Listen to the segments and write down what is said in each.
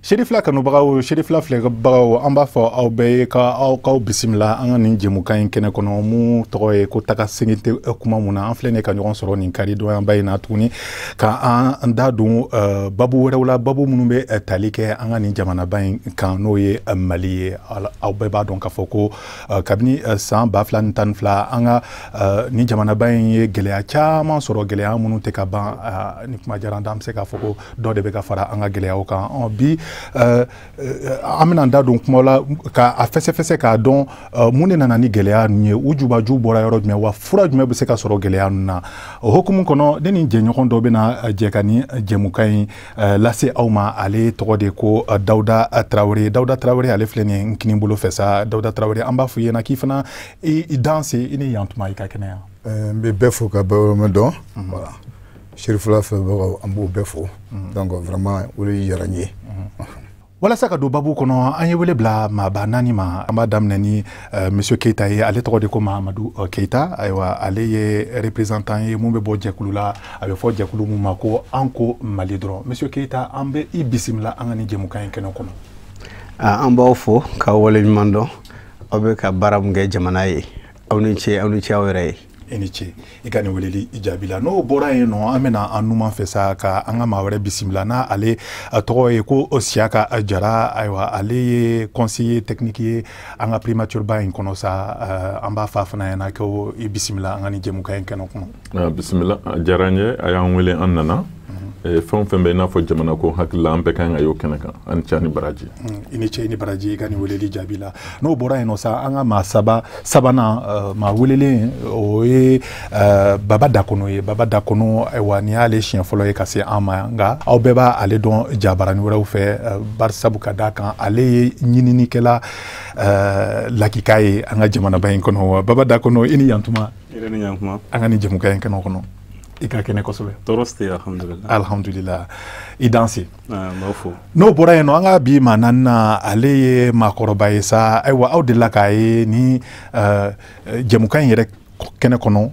Sherifila kanubagaw, Sherifila filɛbagaw, an b'a fɔ aw bɛɛ ye ka aw k'aw bisimila an ka nin jɛmukan in kɛnɛ kɔnɔ, mun tɔgɔ ye ko taga segin tɛ kuma mun na. An filɛ nin ye ka ɲɔgɔn sɔrɔ nin kari dɔnyaba in na tuguni ka an da don babu wɛrɛw la, babu minnu bɛ tali kɛ an ka nin jamanaba in kan, n'o ye Mali ye. Aw bɛɛ b'a dɔn k'a fɔ ko kabini san 2012, an ka nin jamanaba in ye gɛlɛya caman sɔrɔ, gɛlɛya minnu tɛ ka ban. Ni kuma diyara an da, an bɛ se k'a fɔ ko dɔ de bɛ ka fara an ka gɛlɛyaw kan. Bi, an bɛna da don kuma la ka a fɛsɛfɛsɛ k'a dɔn mun de nana ni gɛlɛya ninnu ye, u jubaju bɔra yɔrɔ jumɛn, wa fura jumɛn bɛ se ka sɔrɔ gɛlɛya ninnu na. O hukumu kɔnɔ, ne ni jɛɲɔgɔn dɔ bɛna jɛ ka nin jɛmukan in lase aw ma. Ale tɔgɔ de ko Dawuda Tarawele. Dawuda Tarawele, ale filɛ nin ye n kini bolo fɛ sa. Dawuda Tarawele, an b'a fɔ i ɲɛna k'i fana i danse, i ni yantuma, i ka kɛnɛya. N bɛ bɛɛ fo ka bɛɛ dɔn. Voilà, Sherifila filɛbagaw, an b'o bɛɛ fo. Donc vraiment, o de diyara n ye. Walasa ka don babu kɔnɔ, an ye wele bila maaba naani ma. An b'a daminɛ ni monsieur Keyita ye. Ale tɔgɔ de ko Mahamadu Keyita. Ayiwa, ale ye représentant ye mun bɛ bɔ jɛkulu la, a bɛ fɔ jɛkulu mun ma ko An Ko Mali dɔrɔn. Monsieur Keyita, an bɛ i bisimila an ka nin jɛmukan in kɛnɛ kɔnɔ. An b'aw fo k'aw waleɲuman dɔn. Aw bɛ ka baara mun kɛ jamana ye, aw ni ce, aw ni ce aw yɛrɛ ye. I ni ce i ka nin weleli jaabi la. N'o bɔra yen nɔ, an bɛna an numan fɛ sa ka an ka maa wɛrɛ bisimila, n'a ale tɔgɔ ye ko Siyaka Jara. Ayiwa, ale ye conseiller technique ye an ka primature ba in kɔnɔ sa. An b'a fɔ a fana ɲɛna ko i bisimila an ka nin jɛmukan in kɛnɛ kɔnɔ. Bisimila, a diyara n ye, a y'an wele, an nana. Fɛn o fɛn bɛ i n'a fɔ jamana ko hakili la, an bɛɛ kan ka y'o kɛnɛ kan. An ni ce ni baraji. I ni ce, i ni baraji i ka nin weleli jaabi la. N'o bɔra yen nɔ sa, an ka maa saba sabanan, maa welelen, o ye Baba Dakono ye. Baba Dakono, ayiwa, nin y'ale siɲɛ fɔlɔ ye ka se an ma, nka aw bɛɛ b'a ale dɔn jabarani wɛrɛw fɛ, barisabu ka d'a kan ale ye ɲininikɛla lakika ye an ka jamanaba in kɔnɔ. Baba Dakono, i ni yantuma. Yɛrɛ ni ɲankuma. An ka nin jɛmukan in kɛnɛ kɔnɔ, i ka kɛnɛ kosɛbɛ. Tɔɔrɔ si tɛ, alhamdulillah. Alhamdulillah, i danse. N b'aw fo. N'o bɔra yen nɔ, an ka bi maa naaninan, ale ye maakɔrɔba ye sa. Ayiwa, aw delila k'a ye ni jɛmukan in yɛrɛ kɛnɛ kɔnɔ.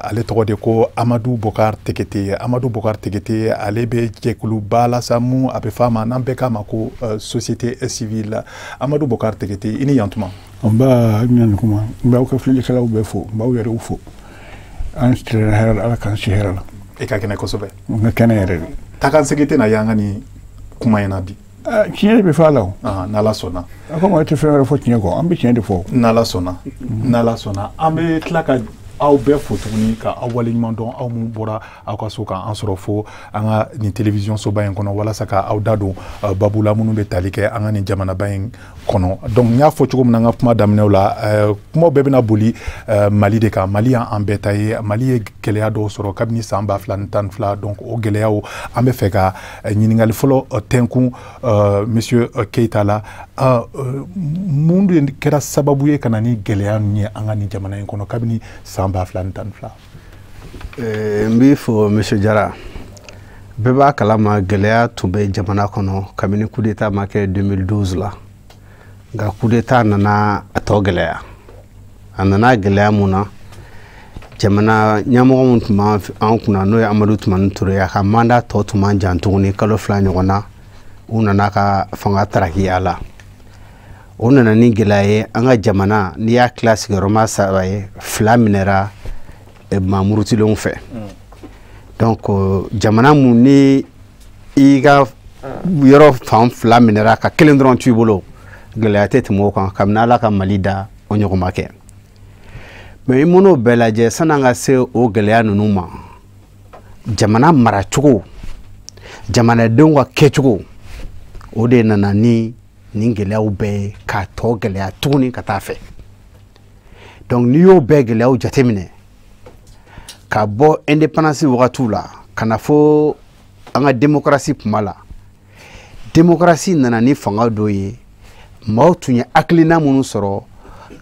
Ale tɔgɔ de ko Amadu Bokar Tekete. Amadu Bokar Tekete, ale bɛ jɛkuluba la sa, mun a bɛ f'a ma, n'an bɛɛ k'a ma ko société civile. Amadu Bokar Tekete, i ni yantuma. N ba ni kuma, n b'aw ka filɛlikɛlaw bɛɛ fo, n b'aw yɛrɛw fo. An tilenna hɛrɛ la, Ala k'an si hɛrɛ la. I ka kɛnɛ kosɛbɛ. N ka kɛnɛ yɛrɛ de. Taga segin tɛna y'an ka nin kuma in na bi. Tiɲɛ de bɛ fɔ a la o. N'Ala sɔnna. A ko ma tɛ fɛn wɛrɛ fɔ tiɲɛ kɔ, an bɛ tiɲɛ de fɔ. N'Ala sɔnna, n'Ala sɔnna, an bɛ tila ka aw bɛɛ fo tuguni ka aw waleɲuman dɔn, aw mun bɔra aw ka so k'an sɔrɔ fo an ka nin télévision soba in kɔnɔ, walasa ka aw da don babu la minnu bɛ tali kɛ an ka nin jamanaba in kɔnɔ. Donc n y'a fɔ cogo min na an ka kuma daminɛw la, kumaw bɛɛ bɛna boli Mali de kan. Mali y'an bɛɛ ta ye. Mali ye gɛlɛya dɔw sɔrɔ kabini san 2012. Donc o gɛlɛyaw, an bɛ fɛ ka ɲininkali fɔlɔ tɛnkun monsieur Keyita la: mun de kɛra sababu ye ka na ni gɛlɛya ninnu ye an ka nin jamana in kɔnɔ kabini san 2012? N b'i fo, monsieur Jara. Bɛɛ b'a kalama, gɛlɛya tun bɛ jamana kɔnɔ kabini coup d'état ma kɛ 2012 la. Nka coup d'état nana a tɔ gɛlɛya. A nana gɛlɛya mun na? Jamana ɲɛmɔgɔ min tun b'an kunna, n'o ye Amadu Tumani Ture ye, a ka mandat tɔ tun man jan tuguni, kalo 2 ɲɔgɔn na, u nana ka fanga taraki a la. O nana ni gɛlɛya ye an ka jamana. N'i y'a tila sigiyɔrɔma saba ye, fila minɛra maa murutilenw fɛ. Donc jamana mun ni i ka yɔrɔ fan fila minɛra ka kelen dɔrɔn to i bolo, gɛlɛya tɛ tɛmɛ o kan. Kabini Ala ka Mali da, o ɲɔgɔn ma kɛ. Mais i man'o bɛɛ lajɛ, san'an ka se o gɛlɛya ninnu ma, jamana maracogo, jamanadenw ka kɛcogo, o de nana ni nin gɛlɛyaw bɛɛ ye k'a tɔ gɛlɛya tuguni ka taa fɛ. Donc n'i y'o bɛɛ gɛlɛyaw jateminɛ, ka bɔ indépendance wagatiw la ka na fo an ka démocratie kuma la, démocratie nana ni fanga dɔ ye. Maaw tun ye hakilina minnu sɔrɔ,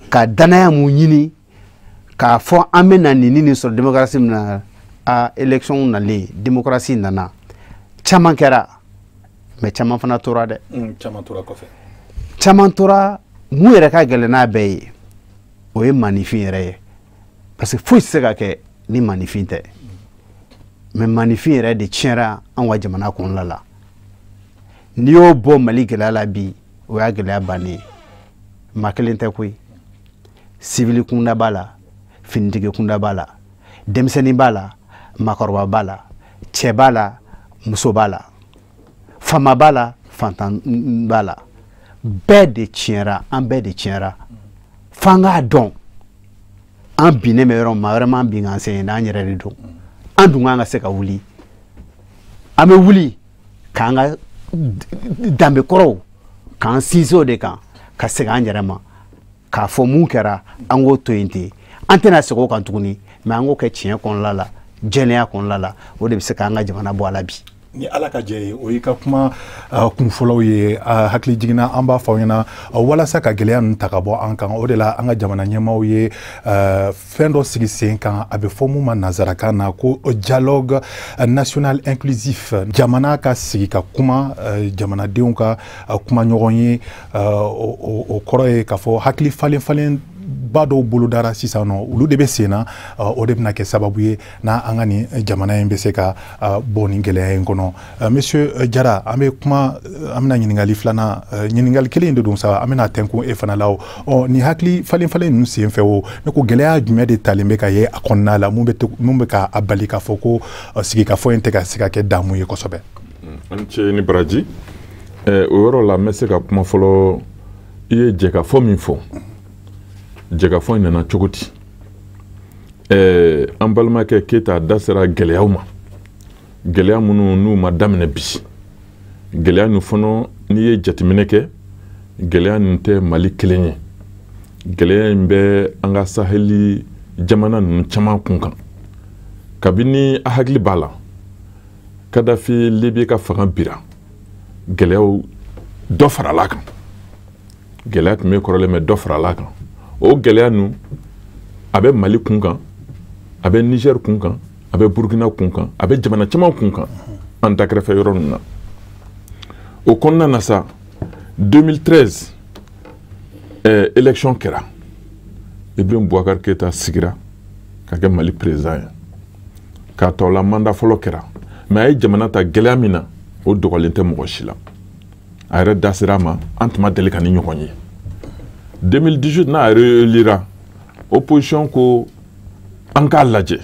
ka danaya mun ɲini k'a fɔ an bɛ na nin ni nin sɔrɔ démocratie min na, a élection nalen, démocratie nana, caman kɛra, mais caman fana tora dɛ. Caman tora kɔfɛ. Caman tora. Mun yɛrɛ ka gɛlɛn n'a bɛɛ ye, o ye maninfin yɛrɛ ye, parce que foyi tɛ se ka kɛ ni maninfin tɛ. Mais maninfin yɛrɛ de tiɲɛra anw ka jamana kɔnɔna la. N'i y'o bɔ Mali gɛlɛya la bi, o y'a gɛlɛya bannen ye. Maa kelen tɛ koyi, sivili kunda b'a la, finitigi kunda b'a la, denmisɛnnin b'a la, maakɔrɔba b'a la, cɛ b'a la, muso b'a la, faama b'a la, fantan b'a la. Bɛɛ de tiɲɛra, an bɛɛ de tiɲɛra. F'an k'a dɔn an binnen bɛ yɔrɔ min, maa wɛrɛ m'an bin k'an sen yen, n'an yɛrɛ de don. An dun kan ka se ka wuli, an bɛ wuli k'an ka danbe kɔrɔw k'an sinsin o de kan, ka segin an yɛrɛ ma, k'a fɔ mun kɛra an k'o to yen ten, an tɛna segin o kan tuguni, mɛ an k'o kɛ tiɲɛ kɔnɔna la, jɛlenya kɔnɔna la, o de bɛ se k'an ka jamana bɔ a la bi. Ni Ala ka jɛ ye, o y'i ka kuma kun fɔlɔw ye. Hakili jiginna, an b'a fɔ aw ɲɛna, walasa ka gɛlɛya ninnu ta ka bɔ an kan, o de la an ka jamana ɲɛmaaw ye fɛn dɔ sigi sen kan, a bɛ fɔ mun ma nanzarakan na ko dialogue national inclusif. Jamana ka sigi ka kuma, jamanadenw ka kuma ɲɔgɔn ye. O kɔrɔ ye k'a fɔ hakili falen falen ba dɔw bolodara sisan nɔ, olu de bɛ sen na. O de bɛna kɛ sababu ye n'a an ka nin jamana in bɛ se ka bɔ nin gɛlɛya in kɔnɔ. Monsieur Jara, an bɛ kuma, an bɛna ɲininkali filanan, ɲininkali kelen de don sa, an bɛna tɛnkun e fana la. O ɔ nin hakili falen falen ninnu sen fɛ, o ne ko gɛlɛya jumɛn de talen bɛ ka ye a kɔnɔna la, mun bɛ k'a bali k'a fɔ ko sigikafɔ in tɛ ka se ka kɛ damu ye kosɛbɛ? An ce ni baraji. O yɔrɔ la, n bɛ se ka kuma fɔlɔ. I ye jɛkafɔ min fɔ, jɛkafɔ in nana cogo di? An balimakɛ Keyita da sera gɛlɛyaw ma, gɛlɛya minnu n'u ma daminɛ bi. Gɛlɛya ninnu fana, n'i ye jateminɛ kɛ, gɛlɛya ninnu tɛ Mali kelen ye. Gɛlɛya in bɛ an ka saheli jamana ninnu caman kun kan. Kabini a hakili b'a la, Kadafi Libi ka fanga bira, gɛlɛyaw dɔ farala kan. Gɛlɛya tun bɛ kɔrɔlen, mɛ dɔ farala kan. O gɛlɛya ninnu, a bɛ Mali kun kan, a bɛ Niger kun kan, a bɛ Burukina kun kan, a bɛ jamana caman kun kan an da kɛrɛfɛ yɔrɔ ninnu na. O kɔnɔna na sa, 2013 élection kɛra, Ibrahim Boubacar Keïta sigira ka kɛ Mali président ye. K'a tɔ la, mandat fɔlɔ kɛra, mais a ye jamana ta gɛlɛya min na, o dɔgɔlen tɛ mɔgɔ si la. A yɛrɛ da sera a ma, an tun ma deli ka ni ɲɔgɔn ye. 2018, n'a réélira, opposition ko an k'a lajɛ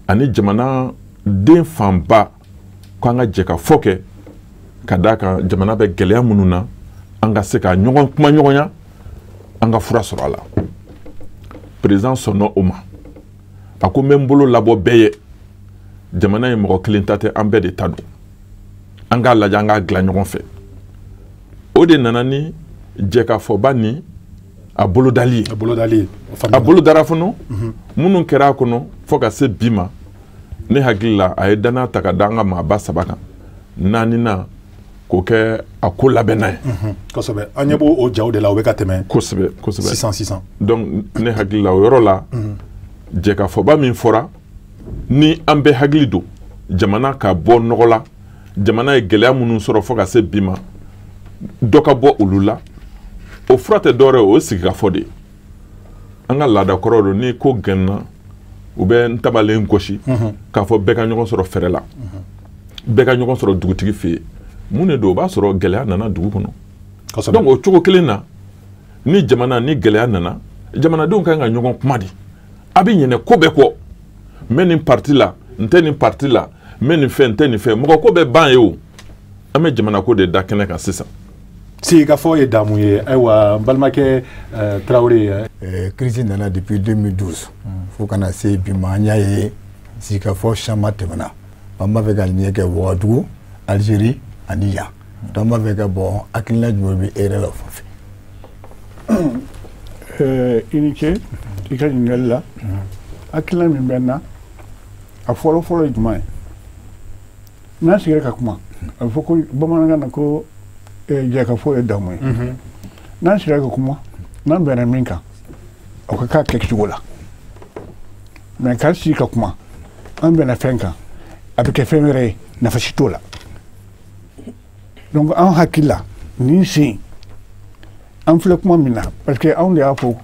ani jamana den fanba ko an ka jɛ ka fɔ kɛ, ka d'a kan jamana bɛ gɛlɛya minnu na, an ka se ka ɲɔgɔn kuma ɲɔgɔnya, an ka fura sɔrɔ a la. Président sɔnna o ma, a ko n bɛ n bolo labɔ bɛɛ ye, jamana ye mɔgɔ kelen ta tɛ, an bɛɛ de ta don, an k'a lajɛ, an k'a dilan ɲɔgɔn fɛ. O de nana ni jɛkafɔba ni a bolodali ye. A bolodali. A bolodara fana, minnu kɛra a kɔnɔ fo ka se bi ma, ne hakili la, a ye danaya ta ka da an ka maaba saba kan, naaninan k'o kɛ a ko labɛnna ye. Kosɛbɛ, an ɲɛ b'o jaw de la, o bɛ ka tɛmɛ. Kosɛbɛ, kosɛbɛ. Sisan sisan. Donc ne hakili la, o yɔrɔ la, jɛkafɔba min fɔra ni an bɛɛ hakili don jamana ka bɔ nɔgɔ la, jamana ye gɛlɛya minnu sɔrɔ fo ka se bi ma, dɔ ka bɔ olu la, o fura tɛ dɔwɛrɛ ye, o ye sigikafɔ de ye. An ka laada kɔrɔ don, ni ko gɛnna, u bɛ n tabalen gosi k'a fɔ bɛɛ ka ɲɔgɔn sɔrɔ fɛrɛ la, bɛɛ ka ɲɔgɔn sɔrɔ dugutigi fɛ yen. Mun de don? O b'a sɔrɔ gɛlɛya nana dugu kɔnɔ. Donc o cogo kelen na, ni jamana ni gɛlɛya nana, jamanadenw kan ka ɲɔgɔn kuma de. A bɛ ɲinɛ ko bɛɛ kɔ, n bɛ nin parti la, n tɛ nin parti la, n bɛ nin fɛ, n tɛ nin fɛ, mɔgɔ ko bɛ ban ye. O an bɛ jamana ko de da kɛnɛ kan sisan. Sigikafɔ ye damu ye. Ayiwa, n balimakɛ Tarawele. Crise nana depuis 2012 fo ka na se bi ma. An y'a ye sigikafɔ caman tɛmɛna. An b'a fɛ ka ɲɛ kɛ Wagadugu, Algérie ani yan. Donc an b'a fɛ ka bɔ, hakilina jumɛn bɛ e yɛrɛ la o fan fɛ? I ni ce i ka ɲininkali la. Hakilina min bɛ n na, a fɔlɔ fɔlɔ ye jumɛn ye? N'an sigira ka kuma, a bɛ fɔ ko bamanankan na ko jɛkafɔ ye damu ye. N'an sigira ka kuma, n'an bɛnna min kan, o ka k'a kɛcogo la. Mɛ k'an sigi ka kuma, an bɛnna fɛn kan, a bɛ kɛ fɛn wɛrɛ ye, nafa si t'o la. Donc an hakili la, nin sen an filɛ kuma min na, parce que anw de y'a fɔ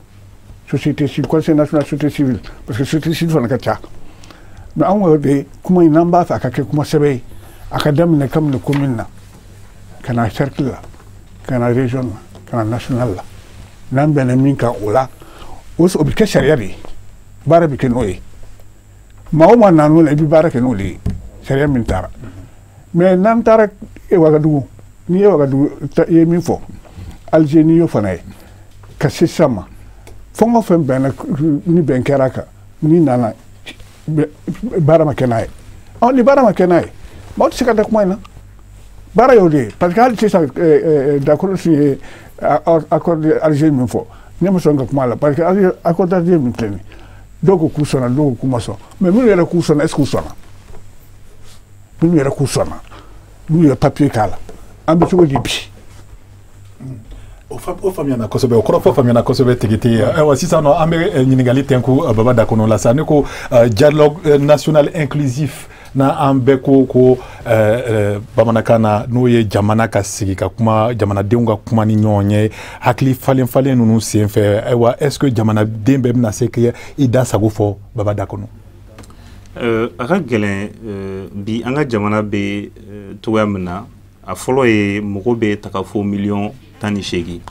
société civile, conseil national société civile, parce que société civile fana ka ca, mais anw yɛrɛ de kuma in, n'an b'a fɛ a ka kɛ kuma sɛbɛ ye, a ka daminɛ kabini commune na ka ka na cercle la, ka na région la, ka na national la. N'an bɛnna min kan o la, o bɛ kɛ sariya de ye, baara bɛ kɛ n'o ye. Maa o maa nan'o la, i bɛ baara kɛ n'o de ye, sariya min taara. Mais n'an taara Wagadugu, n'i ye Wagadugu i ye min fɔ, Alger n'i y'o fana ye, ka se sisan ma, fɛn o fɛn bɛnna ni bɛn kɛra a kan, n'i nana baara ma kɛ n'a ye. Ɔ ni baara ma kɛ n'a ye, maaw tɛ se ka da kuma in na. Baara y'o de ye, parce que hali sisan Dakolo tun ye accord d'Alger min fɔ, ne ma sɔn ka kuma la, parce que accord d'Alger min filɛ nin ye, dɔw ko k'u sɔnna, dɔw ko k'u ma sɔn. Mais minnu yɛrɛ k'u sɔnna, est ce que u sɔnna? Minnu yɛrɛ k'u sɔnna, n'u ye papier k'a la, an bɛ cogo di bi? O faamuyana kosɛbɛ, o kɔrɔfɔ faamuyana kosɛbɛ Tegete. Ayiwa, sisan nɔ an bɛ ɲininkali tɛnku Baba Dakono la sa. Ne ko dialogue national inclusif, na an bɛɛ ko bamanankan na, n'o ye jamana ka sigi ka kuma, jamanadenw ka kuma ni ɲɔgɔn ye hakili falen falen ninnu senfɛ. Ayiwa, est ce que jamanaden bɛɛ bɛna se k'i da sago fɔ, Baba Dakono? A ka gɛlɛn bi. An ka jamana bɛ togoya min na, a fɔlɔ ye mɔgɔ bɛ taga fo miliyɔn 18.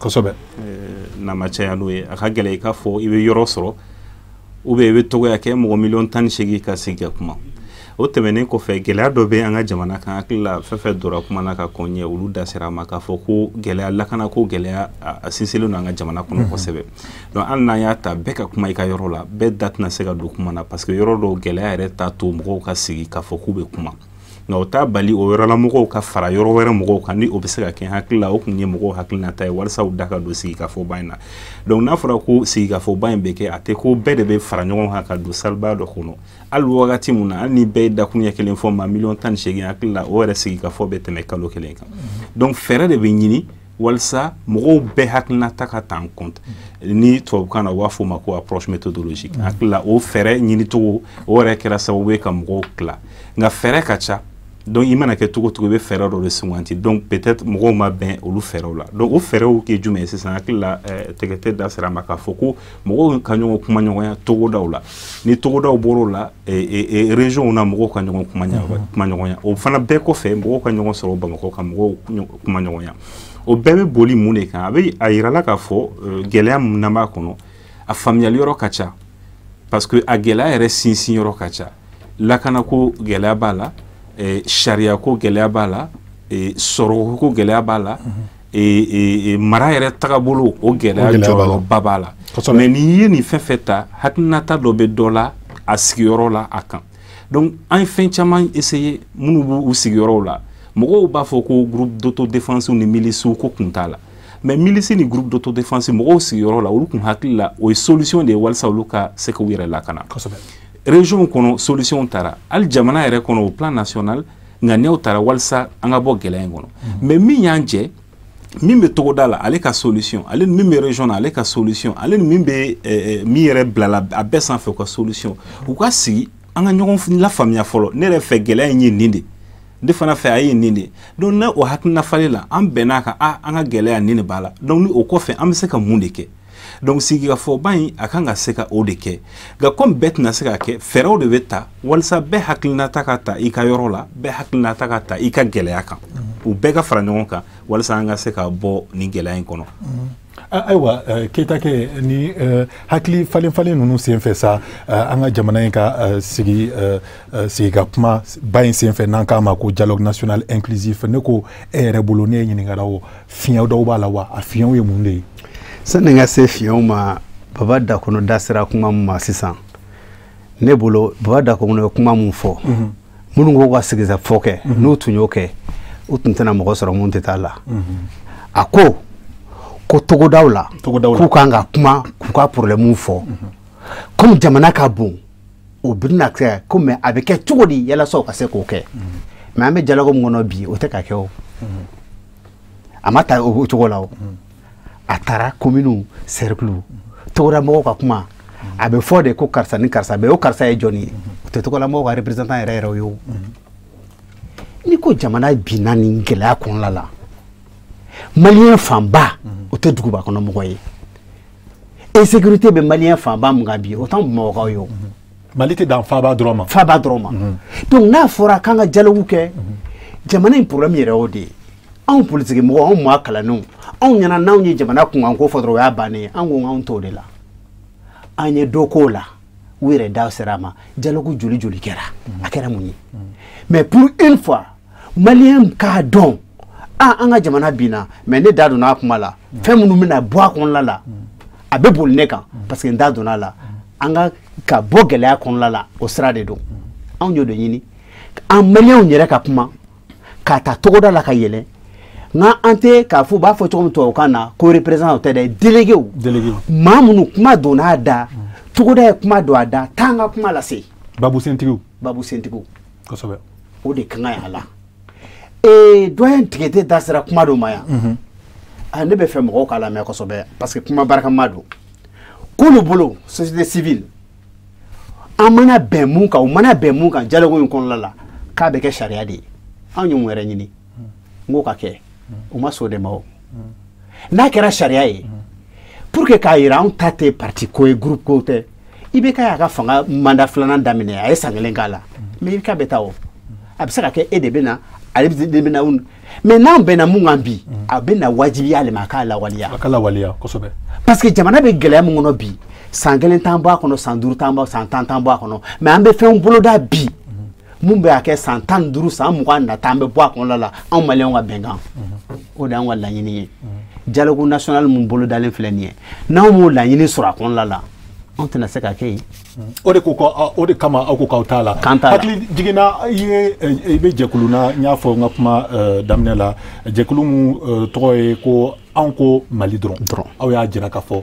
N'a ma caya n'o ye, a ka gɛlɛn i k'a fɔ i bɛ yɔrɔ sɔrɔ ou bien i bɛ togoya kɛ mɔgɔ miliyɔn 18 ka sigi ka kuma. O tɛmɛnen kɔfɛ, gɛlɛya dɔ bɛ an ka jamana kan. Hakili la, fɛn fɛn donna kuma na ka kɔn ɲɛ, olu da sera a ma k'a fɔ ko gɛlɛya lakanako gɛlɛya a sinsinlen don an ka jamana kɔnɔ kosɛbɛ. Donc hali n'an y'a ta bɛɛ ka kuma i ka yɔrɔ la, bɛɛ da tɛna se ka don kuma na, parce que yɔrɔ dɔw gɛlɛya yɛrɛ t'a to mɔgɔw ka sigi k'a fɔ k'u bɛ kuma. Nka o t'a bali o yɔrɔla mɔgɔw ka fara yɔrɔ wɛrɛ mɔgɔw kan, ni o bɛ se ka kɛ. Hakili la, o tun ye mɔgɔw hakilinata ye walasa u da ka don sigikafɔba in na. Donc n'a fɔra ko sigikafɔba in bɛ kɛ, a tɛ ko bɛɛ de bɛ fara ɲɔgɔn kan ka don saliba dɔ kɔnɔ. Hali wagati mun na, hali ni bɛɛ ye dakuruɲɛ kelen fɔ, maa miliyɔn 18, hakili la, o yɛrɛ sigikafɔ bɛ tɛmɛ kalo kelen kan. Donc fɛɛrɛ de bɛ ɲini walasa mɔgɔw bɛɛ hakilinata ka ta en compte. Ni tubabukan na, u b'a fɔ o ma ko approche méthodologique. Hakili la, o fɛɛrɛ ɲinicogo, o yɛrɛ kɛra sababu ye ka mɔgɔw tila. Nka fɛɛrɛ ka ca, donc i mana kɛ cogo cogo, i bɛ fɛɛrɛ dɔ de suganti. Donc peut-être mɔgɔw ma bɛn olu fɛɛrɛw la. Donc o fɛɛrɛw kɛ jumɛn ye sisan? Hakili la, Tɛgɛtɛ da sera a ma k'a fɔ ko mɔgɔw ka ɲɔgɔn kumaɲɔgɔnya togodaw la. Ni togodaw bɔr'o la, région na, mɔgɔw ka ɲɔgɔn kumaɲɔgɔnya. O fana bɛɛ kɔfɛ, mɔgɔw ka ɲɔgɔn sɔrɔ Bamakɔ ka mɔgɔw kumaɲɔgɔnya. O bɛɛ bɛ boli mun de kan? A bɛ a yirala k'a fɔ gɛlɛya mun n'an b'a kɔnɔ, a faamuyali yɔrɔ ka ca, parce que a gɛlɛya yɛrɛ sinsin yɔrɔ ka ca. Lakanako gɛlɛya b'a la, sariyako gɛlɛya b'a la, sɔrɔko gɛlɛya b'a la, mara yɛrɛ tagabolo o gɛlɛya jɔyɔrɔba b'a la. Mais n'i ye nin fɛn fɛn ta, hakilinata dɔ bɛ dɔ la a sigiyɔrɔ la a kan. Donc an ye fɛn caman essayer minnu b'u sigiyɔrɔw la. Mɔgɔw b'a fɔ ko groupe d'autodéfense ni milices ko kun t'a la, mais milice ni groupe d'autodéfense, mɔgɔw sigiyɔrɔ la, olu kun hakili la, o ye solution de ye walasa olu ka se k'u yɛrɛ lakana. Région kɔnɔ, solution taara. Hali jamana yɛrɛ kɔnɔ, au plan national, ŋaniyaw taara walasa an ka bɔ gɛlɛya in kɔnɔ. Mais min y'an jɛ, min bɛ togoda la, ale ka solution, ale ni min bɛ région na, ale ka solution, ale ni min bɛ min yɛrɛ bilala a bɛɛ sanfɛ, u ka solution, u ka sigi an ka ɲɔgɔn lafaamuya fɔlɔ. Ne yɛrɛ fɛ, gɛlɛya in ye nin de, ne fana fɛ, a ye nin de. Donc n'a o hakilina falen la, an bɛnn'a kan, a an ka gɛlɛya nin de b'a la. Donc ni o kɔfɛ, an bɛ se ka mun de kɛ? Donc sigikafɔba in, a kan ka se ka o de kɛ. Nka komi bɛɛ tɛna se ka kɛ, fɛɛrɛw de bɛ ta walasa bɛɛ hakilinata ka ta i ka yɔrɔ la, bɛɛ hakilinata ka ta i ka gɛlɛya kan, u bɛɛ ka fara ɲɔgɔn kan walasa an ka se ka bɔ nin gɛlɛya in kɔnɔ. Ayiwa, Keyita, kɛ ni hakili falen falen ninnu senfɛ sa, an ka jamana in ka sigi ka kuma ba in senfɛ, n'an k'a ma ko dialogue national inclusif, ne ko e yɛrɛ bolo, ne ye ɲininkara, o fiɲɛ dɔw b'a la wa? A fiɲɛw ye mun de ye? Sani n ka se fiɲɛw ma, Baba Dakono da sera kuma min ma sisan, ne bolo, Baba Dakono ye kuma mun fɔ, minnu ko ka sigikafɔ kɛ, n'u tun y'o kɛ, u tun tɛna mɔgɔ sɔrɔ mun tɛ taa la. A ko ko togodaw la, k'u kan ka kuma k'u ka problème fɔ. Komi jamana ka bon, o bɛna kɛ ko, mais a bɛ kɛ cogo di yalasa u ka se k'o kɛ? Mais an bɛ dialogue min kɔnɔ bi, o tɛ ka kɛ. O a ma ta o cogo la. O a taara commune, cercle, togoda mɔgɔw ka kuma, a bɛ fɔ de ko karisa ni karisa bɛ. O karisa ye jɔnni ye? O tɛ togoda mɔgɔw ka représentant yɛrɛ yɛrɛ ye. O n'i ko jamana binna nin gɛlɛya kɔnɔna la, maliyɛn fanba, o tɛ duguba kɔnɔ mɔgɔ ye. Insécurité bɛ maliyɛn fanba mun kan bi, o t'anw Bamakɔkaw ye. O Mali tɛ dan faaba dɔrɔn ma. Faaba dɔrɔn ma. Donc n'a fɔra k'an ka dialogue kɛ, jamana in problème yɛrɛ y'o de ye. Anw politique mɔgɔw, anw maa kalannenw, anw ɲɛna n'anw ye jamana kunkanko fɔ dɔrɔn o y'a bannen ye. An ko anw t'o de la. An ye dɔ k'o la, u yɛrɛ da sera a ma. Dialogue joli joli kɛra, a kɛra mun ye? Mais pour une fois, maliyɛn k'a dɔn, ah, an ka jamana binna, mais ne da donna a kuma la, fɛn minnu bɛna bɔ a kɔnɔna la, a bɛ boli ne kan parce que n da donna a la. An ka bɔ gɛlɛya kɔnɔna la, o sira de don. Anw y'o de ɲini, an maliyɛnw yɛrɛ ka kuma k'a ta togoda la ka yɛlɛ. Nka an tɛ k'a fɔ, u b'a fɔ cogo min tubabukan na ko représentant, o tɛ dɛ, déléguéw, maa minnu kuma donna a da, togoda ye kuma don a da, taa an ka kuma lase. Babusentigiw. Babusentigiw. Kosɛbɛ. O de ka kan a la. Doyen Tigete da sera kuma dɔ ma yan. Ne bɛ fɛ mɔgɔw k'a lamɛn kosɛbɛ parce que kuma barikama don. K'olu bolo société civile, an mana bɛn mun kan, u mana bɛn mun kan dialogue in kɔnɔna la, k'a bɛ kɛ sariya de ye. Anw ye mun wɛrɛ ɲini? N k'o ka kɛ. U ma sɔn o de ma o. N'a kɛra sariya ye, pour que k'a yira anw ta tɛ parti ko ye, groupe ko tɛ. IBK y'a ka fanga mandat filanan daminɛ, a ye san kelen k'a la. Mais IBK bɛ taa o. A bɛ se ka kɛ e de bɛ na, ale de bɛ na. Mais n'an bɛnna mun kan bi, a bɛ na wajibiya ale ma, a k'a lawaleya. A ka lawaleya kosɛbɛ. Parce que jamana bɛ gɛlɛya min kɔnɔ bi, san kelen t'an bɔ a kɔnɔ, san 5 t'an bɔ, san 10 t'an bɔ a kɔnɔ. Mais an bɛ fɛnw boloda bi, mun bɛ a kɛ san 15, san 20 nata, an bɛ bɔ a kɔnɔna la, anw maliyɛnw ka bɛnkan. O de y'an ka laɲini ye. Dialogue national mun bolodalen filɛ nin ye, n'anw m'o laɲini sɔrɔ a kɔnɔna la, anw tɛna se ka kɛ yen. O de ko o de kama aw ko k'aw t'a la. K'an t'a la. Hakili jiginna i ye, i bɛ jɛkulu na, n y'a fɔ n ka kuma daminɛ la, jɛkulu mun tɔgɔ ye ko anw ko Mali dɔrɔn. Aw y'a jira k'a fɔ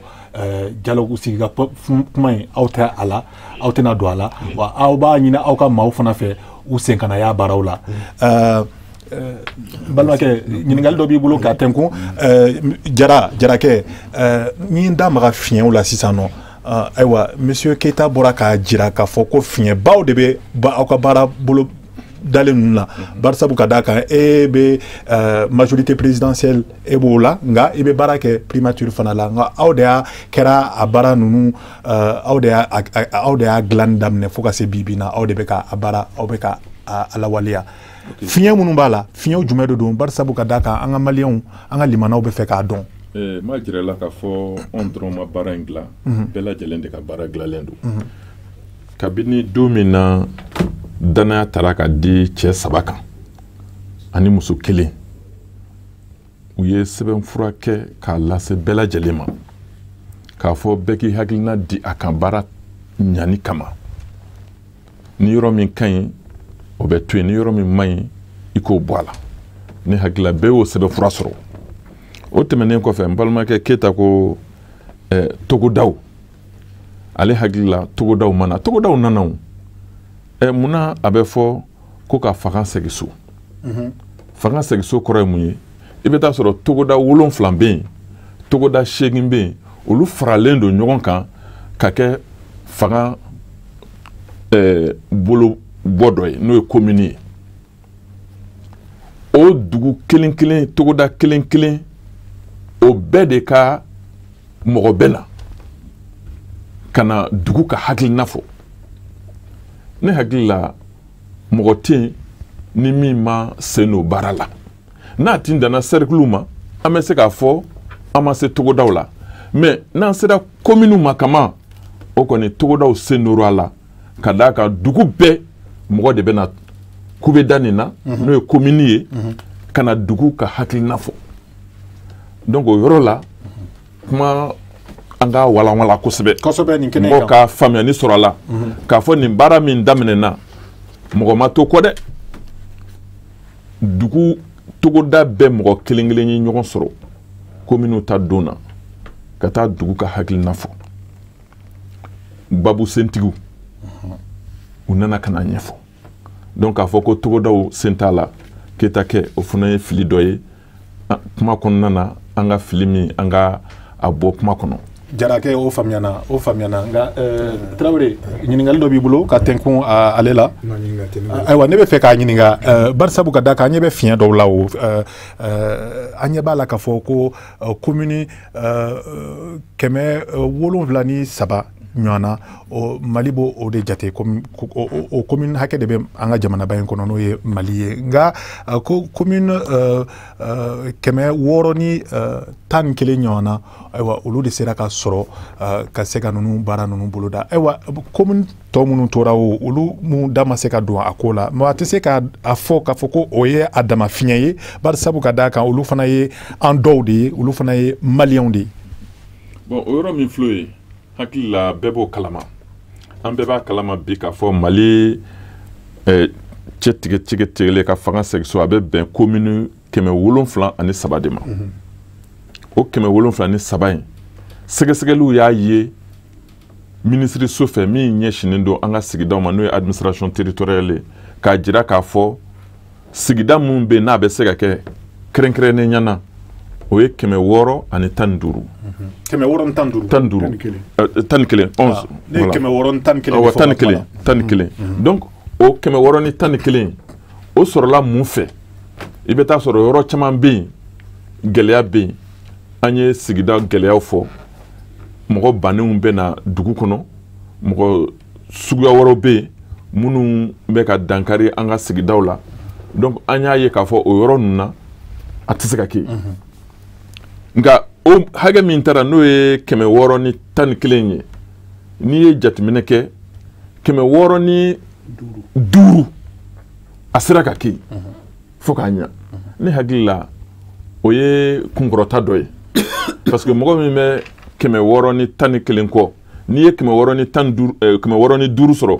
dialogue sigi ka kuma in, aw tɛ a la, aw tɛna don a la, wa aw b'a ɲini aw ka maaw fana fɛ u sen kana y'a baaraw la. Balimakɛ, ɲininkali dɔ b'i bolo k'a tɛnkun. Jarakɛ, n ye n da maga fiɲɛw la sisan nɔ. Ayiwa, monsieur Keita bɔra k'a jira k'a fɔ ko fiɲɛbaw de bɛ aw ka baara bolo dalen ninnu na, barisabu ka d'a kan e bɛ majorité présidentielle, e b'o la, nka i bɛ baara kɛ primature fana la, nka aw de y'a kɛra a baara ninnu, aw de y'a dilanni daminɛ fo ka se bi bi in na, aw de bɛ ka a baara, aw bɛ ka a lawaleya. Fiɲɛ minnu b'a la, fiɲɛw jumɛn de don? Barisabu ka d'a kan an ka maliyɛnw, an ka limanaw bɛ fɛ k'a dɔn. N m'a jira la k'a fɔ anw dɔrɔn ma baara in dilan, bɛɛ lajɛlen de ka baara dilanlen don. Kabini don min na danaya taara ka di cɛ 3 kan ani muso 1, u ye sɛbɛnfura kɛ k'a lase bɛɛ lajɛlen ma, k'a fɔ bɛɛ k'i hakilina di a kan baara ɲani kama. Ni yɔrɔ min ka ɲi, o bɛ to yen, ni yɔrɔ min man ɲi, i k'o bɔ a la. Ne hakili la bɛɛ y'o sɛbɛnfura sɔrɔ. O tɛmɛnen kɔfɛ, n balimakɛ Keita ko togodaw, ale hakili la togodaw ma na, togodaw nana o. Munna a bɛ fɔ ko ka fanga segin so? Fanga segin so kɔrɔ ye mun ye? I bɛ taa sɔrɔ togoda 7 bɛ yen, togoda 8 bɛ yen, olu faralen don ɲɔgɔn kan ka kɛ fanga bolo bɔ dɔ ye, n'o ye commune ye. O dugu kelen kelen, togoda kelen kelen, o bɛɛ de ka mɔgɔ bɛ na ka na dugu ka hakilina fɔ. Ne hakili la mɔgɔ tɛ yen ni min ma sen don baara la. N'a tin danna cercle ma, an bɛ se k'a fɔ an ma se togodaw la, mais n'an sera commune ma kaman, o kɔni togodaw sen donna a la, ka d'a kan dugu bɛɛ mɔgɔ de bɛ na kubeda nin na, n'o ye commune ye, ka na dugu ka hakilina fɔ. Donc o yɔrɔ la, kuma an ka walanwalan kosɛbɛ. Kosɛbɛ nin kɛnɛ kan. Mɔgɔw ka faamuyali sɔrɔ a la. K'a fɔ nin baara min daminɛna, mɔgɔ ma to kɔ dɛ. Dugu togoda bɛɛ mɔgɔ kelen kelen ye ɲɔgɔn sɔrɔ commune ta don na, ka taa dugu ka hakilina fɔ. Babu sentigiw, u nana ka na ɲɛfɔ. Donc k'a fɔ ko togodaw sen t'a la, Keita kɛ, o fana ye fili dɔ ye. Kuma kɔnɔna na, an ka fili min, an ka a bɔ kuma kɔnɔ. Jarakɛ, o faamuyana, o faamuyana. Nka Tarawele, ɲininkali dɔ b'i bolo ka tɛnkun ale la. Ayiwa, ne bɛ fɛ k'a ɲininka, barisabu ka d'a kan an ɲɛ bɛ fiɲɛ dɔw la o, an ɲɛ b'a la k'a fɔ ko commune 703 ɲɔgɔn na, o Mali b'o o de jate comme o commune hakɛ de bɛ an ka jamanaba in kɔnɔ, n'o ye Mali ye. Nka ko commune 611 ɲɔgɔn na, ayiwa, olu de sera ka sɔrɔ ka se ka ninnu baara ninnu boloda. Ayiwa, commune tɔ minnu tora, o olu mun da ma se ka don a ko la, mais a tɛ se ka a fɔ k'a fɔ ko o ye a dama fiɲɛ ye, bari sabu ka d'a kan olu fana ye an dɔw de ye, olu fana ye maliyɛnw de ye. Bon, o yɔrɔ min filɛ ye, hakili la bɛɛ b'o kalama, an bɛɛ b'a kalama bi k'a fɔ Mali cɛ tigɛ tigɛ tigɛlen ka fanga segin so, a bɛ bɛn commune 703 de ma. O 703 in, sɛgɛsɛgɛliw y'a ye minisiriso fɛ min ɲɛsinnen don an ka sigidaw ma, n'o ye administration territoriale ye, k'a jira k'a fɔ sigida mun bɛ yen n'a bɛ se ka kɛ kɛrɛnkɛrɛnnenya na, o ye 615. 615. 15. 11, 11. Ne ye 611. Awɔ, 11, 11. Donc o 611, o sɔrɔla mun fɛ? I bɛ taa sɔrɔ yɔrɔ caman bɛ yen, gɛlɛya bɛ yen. An ye sigida gɛlɛyaw fɔ, mɔgɔ bannenw bɛ na dugu kɔnɔ, mɔgɔ suguya wɛrɛw bɛ yen minnu bɛ ka dankari an ka sigidaw la. Donc an y'a ye k'a fɔ o yɔrɔ ninnu na, a tɛ se ka kɛ yen. Nka o hakɛ min taara, n'o ye 611 ye, n'i ye jateminɛ kɛ, 605 a sera ka kɛ yen fo k'a ɲa. Ne hakili la, o ye kunkɔrɔta dɔ ye, parce que mɔgɔ min bɛ 611 kɔ, n'i ye 615, 605 sɔrɔ,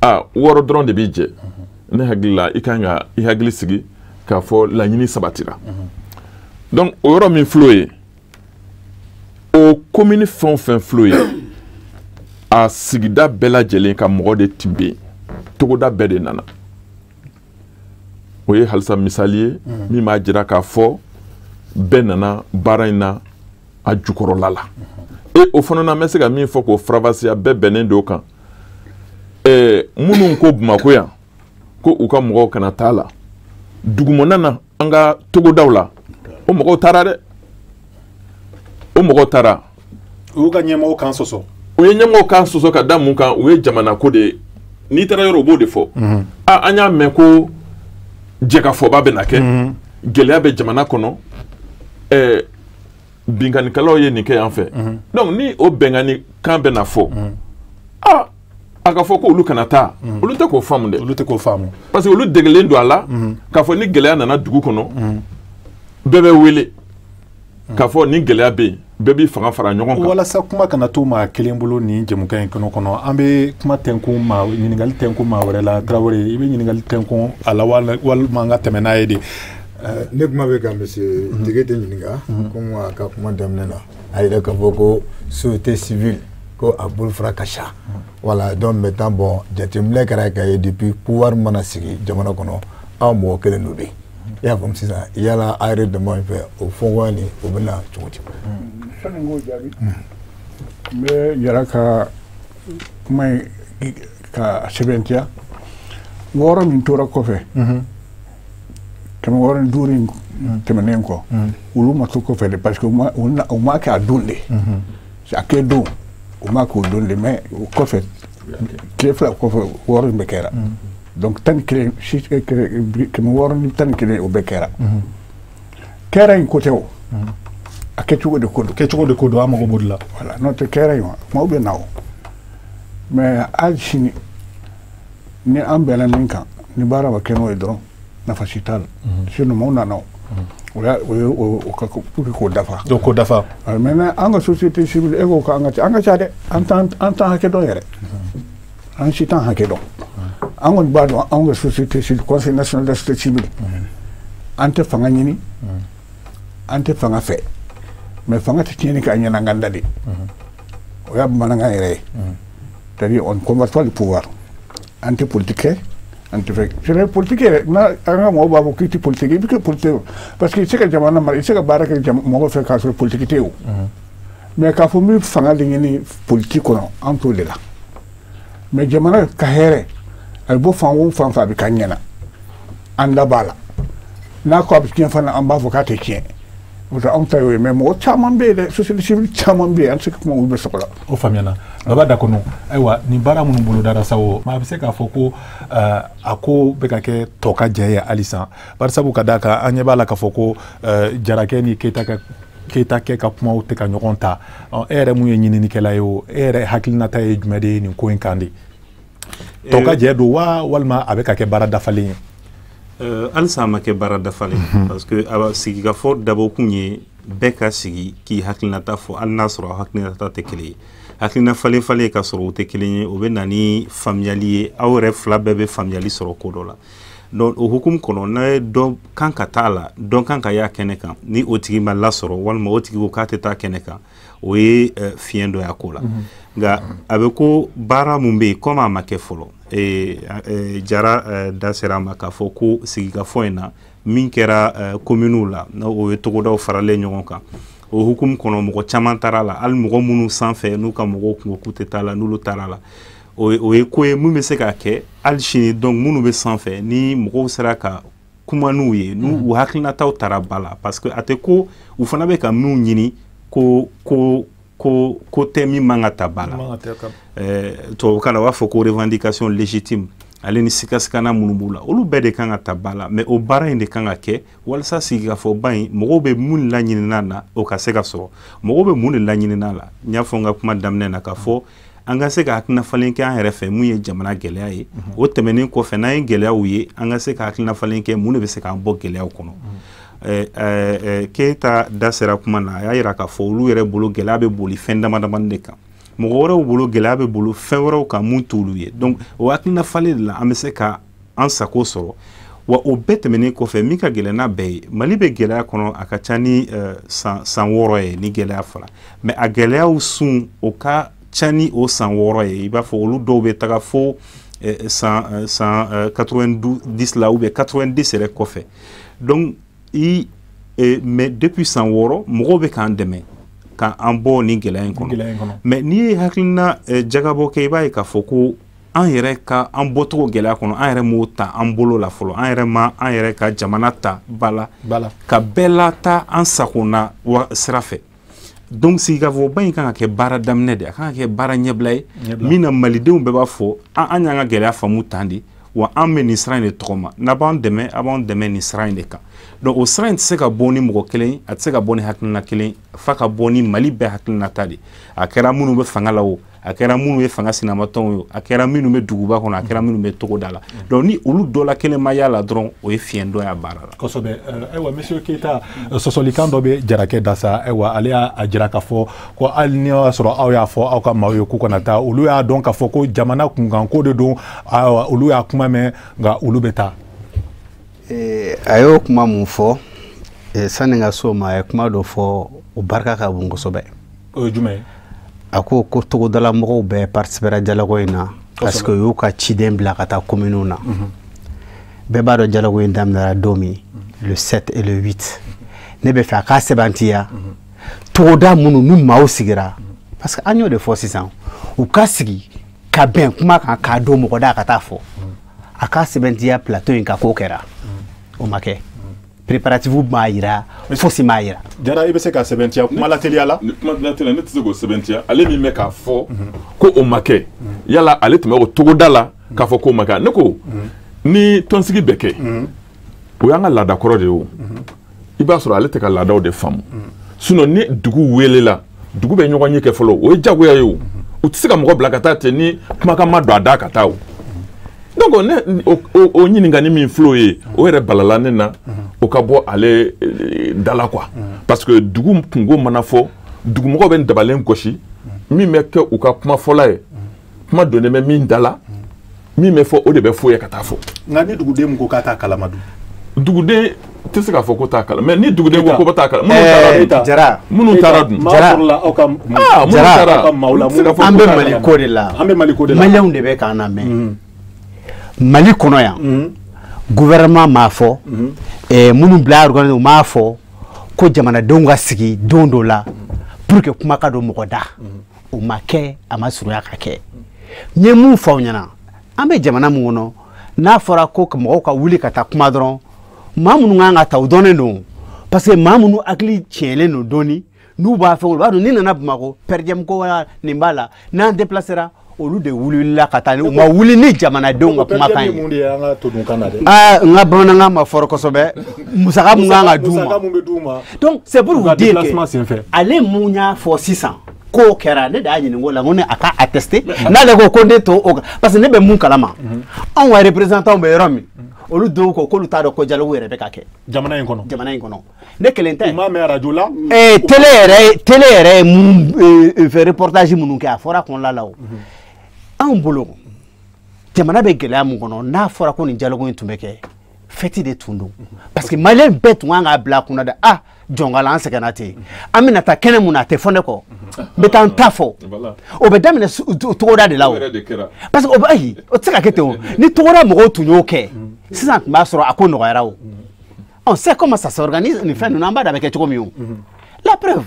a wɔɔrɔ dɔrɔn de b'i jɛ. Ne hakili la, i kan ka i hakili sigi k'a fɔ laɲini sabatira. Donc o yɔrɔ min filɛ ye, o commune fɛn o fɛn filɛ ye, a sigida bɛɛ lajɛlen ka mɔgɔ de tun bɛ yen, togoda bɛɛ de nana. O ye halisa misali ye min b'a jira k'a fɔ bɛɛ nana baara in na a jukɔrɔla la. E o fana na, n bɛ se ka min fɔ k'o faranfasiya, bɛɛ bɛnnen don o kan. Minnu ko Bamakɔ yan ko u ka mɔgɔw kana taa la, dugumana na, an ka togodaw la, o mɔgɔw taara dɛ, o mɔgɔw taara. U y'u ka ɲɛmɔgɔw kan sɔsɔ. U ye ɲɛmɔgɔw kan sɔsɔ ka da mun kan? U ye jamana ko de ye. N'i taara yɔrɔ, u b'o de fɔ. A an y'a mɛn ko jɛkafɔba bɛ na kɛ, gɛlɛya bɛ jamana kɔnɔ, binkannikɛlaw ye nin kɛ yan fɛ. Donc ni o bɛnkanni kan bɛ na fɔ, aa, a ka fɔ ko olu kana taa, olu tɛ k'o faamu dɛ. Olu tɛ k'o faamu. Parce que olu degelen don a la k'a fɔ ni gɛlɛya nana dugu kɔnɔ, bɛɛ bɛ wele k'a fɔ ni gɛlɛya bɛ yen, bɛɛ b'i fanga fara ɲɔgɔn kan. Walasa kuma kana to maa kelen bolo nin jɛmukan in kɔnɔ, an bɛ kuma tɛnkun maa, ɲininkali tɛnkun maa wɛrɛ la. Tarawele, i bɛ ɲininkali tɛnkun a la walima an ka tɛmɛ n'a ye de? Ne kuma bɛ ka monsieur Degete ɲininka, komi a ka kuma daminɛ na, a yɛrɛ k'a fɔ ko société civile ko a bolofara ka ca. Voilà, donc maintenant, bon, jateminɛ kɛra k'a ye depuis pouvoir mana sigi jamana kɔnɔ, aw mɔgɔ kelen dɔ bɛ yen. I y'a faamu sisan, yala a yɛrɛ dama fɛ, o fɔnkɔya nin, o bɛ na cogo di? Sani n k'o jaabi, n bɛ Jara ka kuma in ka sɛbɛntiya. Wɔɔrɔ min tora kɔfɛ, 605 in tɛmɛnen kɔ, olu ma to kɔfɛ de, parce que u ma kɛ a don de, a kɛ don, u ma k'o don de, mais o kɔfɛ, tile 2 kɔfɛ, wɔɔrɔ in bɛɛ kɛra. Donc 11, 611, o bɛɛ kɛra. Kɛra in ko tɛ o, a kɛcogo de ko don. Kɛcogo de ko don, an mago b'o de la. Voilà, n'o tɛ kɛra in wa, kumaw bɛ na o, mais hali sini ni an bɛnna min kan, ni baara ma kɛ n'o ye dɔrɔn, nafa si t'a la. Sinon maaw nana o, o y'a o ye o ka pour que k'o dafa. Donc k'o dafa. Maintenant, an ka société civile, e ko k'an ka ca, an ka ca dɛ, an t'an hakɛ dɔn yɛrɛ, an si t'an hakɛ dɔn. An kɔni b'a dɔn, anw ka société civile, Conseil national de la société civile, an tɛ fanga ɲini, an tɛ fanga fɛ, mais fanga tɛ tiɲɛni kɛ an ɲɛna, an ka da de, o y'a bamanankan yɛrɛ ye, c'est-à-dire on ne combat pas le pouvoir. An tɛ politique kɛ, an tɛ fɛ, c'est vrai, politique yɛrɛ n'a an ka mɔgɔw b'a fɔ k'i tɛ politique, i bɛ kɛ politique, parce que i tɛ se ka jamana mara, i tɛ se ka baara kɛ mɔgɔ fɛ k'a sɔrɔ politique tɛ yen o. Mais k'a fɔ n bɛ fanga de ɲini politique kɔnɔ, an t'o de la. Mais jamana ka hɛrɛ, a bɛ bɔ fan o fan fɛ, a bɛ k'an ɲɛna, an da b'a la. N'a ko a bɛ tiɲɛ fana, an b'a fɔ k'a tɛ tiɲɛ. O tɛ anw ta y'o ye, mais mɔgɔ caman bɛ yen dɛ, société civile caman bɛ yen, an tɛ se ka kuma olu bɛɛ sɔgɔ la. O faamuyana. Baba Dakono, ayiwa, nin baara minnu bolodara sa, o maa bɛ se k'a fɔ ko a ko bɛ ka kɛ tɔ ka jɛ ye halisa, barisabu ka d'a kan an ɲɛ b'a la k'a fɔ ko Jarakɛ ni Keita kɛ ka kumaw tɛ ka ɲɔgɔn ta. E yɛrɛ mun ye ɲininikɛla ye, o e yɛrɛ hakilinata ye jumɛn de ye nin ko in kan de? Tɔ ka jɛ don wa, walima a bɛ ka kɛ baara dafalen ye? Halisa a ma kɛ baara dafalen, parce que a sigikafɔ dabɔkun ye bɛɛ ka sigi k'i hakilinata fɔ, hali n'a sɔrɔ hakilinata tɛ kelen ye. Hakilina falen falen ka sɔrɔ u tɛ kelen ye, o bɛ na ni faamuyali ye, aw yɛrɛ fila bɛɛ bɛ faamuyali sɔrɔ ko dɔ la. Donc o hukumu kɔnɔ, n'a ye dɔ kan ka taa la, dɔ kan ka y'a kɛnɛ kan, ni o tigi ma lasɔrɔ walima o tigi ko k'a tɛ taa kɛnɛ kan, o ye fiɲɛ dɔ y'a ko la. Nka a bɛ ko baara mun bɛ yen, komi a ma kɛ fɔlɔ, Jara da sera a ma k'a fɔ ko sigikafɔ in na min kɛra kominiw la, n'o ye togodaw faralen ɲɔgɔn kan, o hukumu kɔnɔ mɔgɔ caman taara la, hali mɔgɔ minnu sanfɛ n'u ka mɔgɔw kun ko k'u tɛ taa la, n'olu taara la, o ye ko ye mun bɛ se ka kɛ hali sini. Donc minnu bɛ sanfɛ, ni mɔgɔw sera ka kuma n'u ye, n'u u hakilinataw taara ba la, parce que a tɛ ko u fana bɛ ka minnu ɲini ko ko ko ko tɛ min man ka ta ba la. Tubabukan na u b'a fɔ ko revendication légitime, ale ni sikasikana minnu b'u la, olu bɛɛ de kan ka ta ba la. Mais o baara in de kan ka kɛ walasa sigikafɔba in, mɔgɔw bɛ mun laɲinina na, o ka se ka sɔrɔ. Mɔgɔw bɛ mun de laɲinina la? N y'a fɔ n ka kuma daminɛ na k'a fɔ an ka se ka hakilina falen kɛ an yɛrɛ fɛ mun ye jamana gɛlɛya ye. O tɛmɛnen kɔfɛ, n'an ye gɛlɛyaw ye, an ka se ka hakilina falen kɛ mun de bɛ se k'an bɔ gɛlɛyaw kɔnɔ. Keita da sera kuma na, a y'a yira k'a fɔ olu yɛrɛ bolo gɛlɛya bɛ boli fɛn dama damani de kan, mɔgɔ wɛrɛw bolo gɛlɛya bɛ bolo fɛn wɛrɛw kan mun t'olu ye. Donc o hakilina falen de la an bɛ se ka an sago sɔrɔ. Wa o bɛɛ tɛmɛnen kɔfɛ, min ka gɛlɛn n'a bɛɛ ye, Mali bɛ gɛlɛya kɔnɔ a ka ca ni san 6 ye ni gɛlɛya fɔra, mais a gɛlɛyaw sun o ka ca ni o san 6 ye. I b'a fɔ olu dɔw bɛ taga fo san 90 la ou bien 90 yɛrɛ kɔfɛ. Donc mais depuis san 6 mɔgɔw bɛ k'an dɛmɛ k'an bɔ nin gɛlɛya in kɔnɔ. Mais n'i ye hakilina jagabɔ kɛ, i b'a ye k'a fɔ ko an yɛrɛ ka an bɔcogo gɛlɛya kɔnɔ, an yɛrɛ m'o ta an bolo la fɔlɔ, an yɛrɛ ma an yɛrɛ ka jamana ta ba la ka bɛɛ lata an sagona sira fɛ. Donc sigikafɔba in kan ka kɛ baara daminɛ de, a kan ka kɛ baara ɲɛbila ye min na malidenw bɛɛ b'a fɔ an y'an ka gɛlɛya faamu tan de, wa an bɛ nin sira in de tɔgɔma, n'a b'an dɛmɛ, a b'an dɛmɛ nin sira in de kan. Donc o sira in tɛ se ka bɔ ni mɔgɔ kelen, a tɛ se ka bɔ ni hakilina kelen, f'a ka bɔ ni Mali bɛɛ hakilinata de. A kɛra minnu bɛ fanga la o, a kɛra minnu ye fanga sinamatɔnw ye, a kɛra minnu bɛ duguba kɔnɔ, a kɛra minnu bɛ togoda la. Donc ni olu dɔ la kelen ma y'a la dɔrɔn, o ye fiɲɛ dɔ y'a baara la. Kosɛbɛ. Ayiwa, monsieur Keita, sɔsɔlikan dɔ bɛ Jarakɛ da sa. Ayiwa, ale y'a jira k'a fɔ ko hali ni y'a sɔrɔ aw y'a fɔ aw ka maaw ye k'u kana taa, olu y'a dɔn k'a fɔ ko jamana kunkanko de don. Ayiwa, olu y'a kuma mɛn, nka olu bɛ taa. A y'o kuma mun fɔ, sani n ka s'o ma, a ye kuma dɔ fɔ, o barika ka bon kosɛbɛ. O ye jumɛn ye? A ko ko togodala mɔgɔw bɛɛ participera dialogue in na, parce que u y'u ka ciden bila ka taa communes na. Bɛɛ b'a dɔn dialogue in daminɛra don min, le 7 et le 8. Ne bɛ fɛ a k'a sɛbɛntiya togoda minnu ni maaw sigira, parce que an y'o de fɔ sisan, u ka sigi ka bɛn kuma kan k'a don mɔgɔ da ka taa fɔ, a k'a sɛbɛntiya plateau in kan k'o kɛra, o ma kɛ. Préparatif m'a yira, fosi m'a yira. Jara, i bɛ se ka sɛbɛntiya kuma la teliya la? Kuma la teliya, ne tɛ se k'o sɛbɛntiya. Ale min bɛ k'a fɔ ko o ma kɛ, yala ale tun bɛ o togoda la k'a fɔ k'o ma kɛ. Ne ko ni tɔnsigi bɛ kɛ, o y'an ka laada kɔrɔ de ye o. I b'a sɔrɔ ale tɛ ka laadaw de faamu. Sinon ni dugu welela, dugu bɛ ɲɔgɔn ye kɛ fɔlɔ, o ye jagoya ye o. U tɛ se ka mɔgɔ bila ka taa ten ni kumakan ma don a da ka taa o. Donc ne o ɲininkali min filɛ ye, o yɛrɛ balala ne na, o ka bɔ ale da la quoi. Parce que dugu kungo mana fɔ, dugumɔgɔw bɛ dabalen gosi, min bɛ kɛ u ka kuma fɔla ye, kuma donnen bɛ min da la, min bɛ fɔ o de bɛ fɔ ye ka taa fɔ. Nka ni duguden min ko k'a t'a kalama dun? Duguden tɛ se k'a fɔ ko t'a kalama, mais ni duguden ko ko t'a kalama, minnu taara dun? Jara, minnu taara dun? Jara, aw ka minnu taara maaw la, an bɛ Mali ko de la, an bɛ Mali ko de la, Maliyɛnw de bɛ k'an lamɛn. Mali kɔnɔ yan, gouvernement m'a fɔ, minnu bila organisé u m'a fɔ ko jamanadenw ka sigi don dɔ la pour que kuma ka don mɔgɔ da. O ma kɛ, a ma surunya ka kɛ. N ye mun fɔ aw ɲɛna, an bɛ jamana min kɔnɔ, n'a fɔra ko mɔgɔw ka wuli ka taa kuma dɔrɔn, maa minnu kan ka ta o dɔnnen don, Parce que maa minnu hakili tiɲɛlen don dɔɔni, n'u b'a fɛ, olu b'a dɔn ni nana Bamakɔ per diem ko wala nin b'a la, n'an déplacera, olu de wulila ka taa, u ma wuli ni jamanadenw ka kumakan ye. Mun de y'an ka todunkan na dɛ? Aa, n ka bamanankan ma fɔrɔ kosɛbɛ. Musaka mun kan ka d'u ma. Musaka mun bɛ d'u ma. Donc c'est pour vous dire que ale mun y'a fɔ sisan k'o kɛra, ne de y'a ɲininka o la, n ko ne a ka attester n'ale ko ko ne t'o o kan, parce que ne bɛ mun kalama, anw ka représentant bɛ yɔrɔ min, olu dɔw ko k'olu t'a dɔn ko dialogue yɛrɛ bɛ ka kɛ jamana in kɔnɔ. Jamana in kɔnɔ, ne kelen tɛ. U m'a mɛn arajo la. Télé yɛrɛ ye mun fɛ, reportage minnu kɛ, a fɔra kɔnɔna la o. Anw bolo, jamana bɛ gɛlɛya mun kɔnɔ, n'a fɔra ko nin dialogue in tun bɛ kɛ, fête de tun don, parce que malien bɛɛ tun kan k'a bila a kunna dɛ, ah jɔnkala an sɛgɛnna ten, an bɛna taa kɛnɛ mun na, a tɛ fɔ ne kɔ, n bɛ taa n ta fɔ. O bɛ daminɛ togoda de la o, parce que o bɛ, ayi, o tɛ se ka kɛ ten o. Ni togoda mɔgɔw tun y'o kɛ sisan, tun b'a sɔrɔ a ko nɔgɔyara o. On sait comment ça s'organise, nin fɛn ninnu, an b'a dɔn a bɛ kɛ cogo min o. La preuve,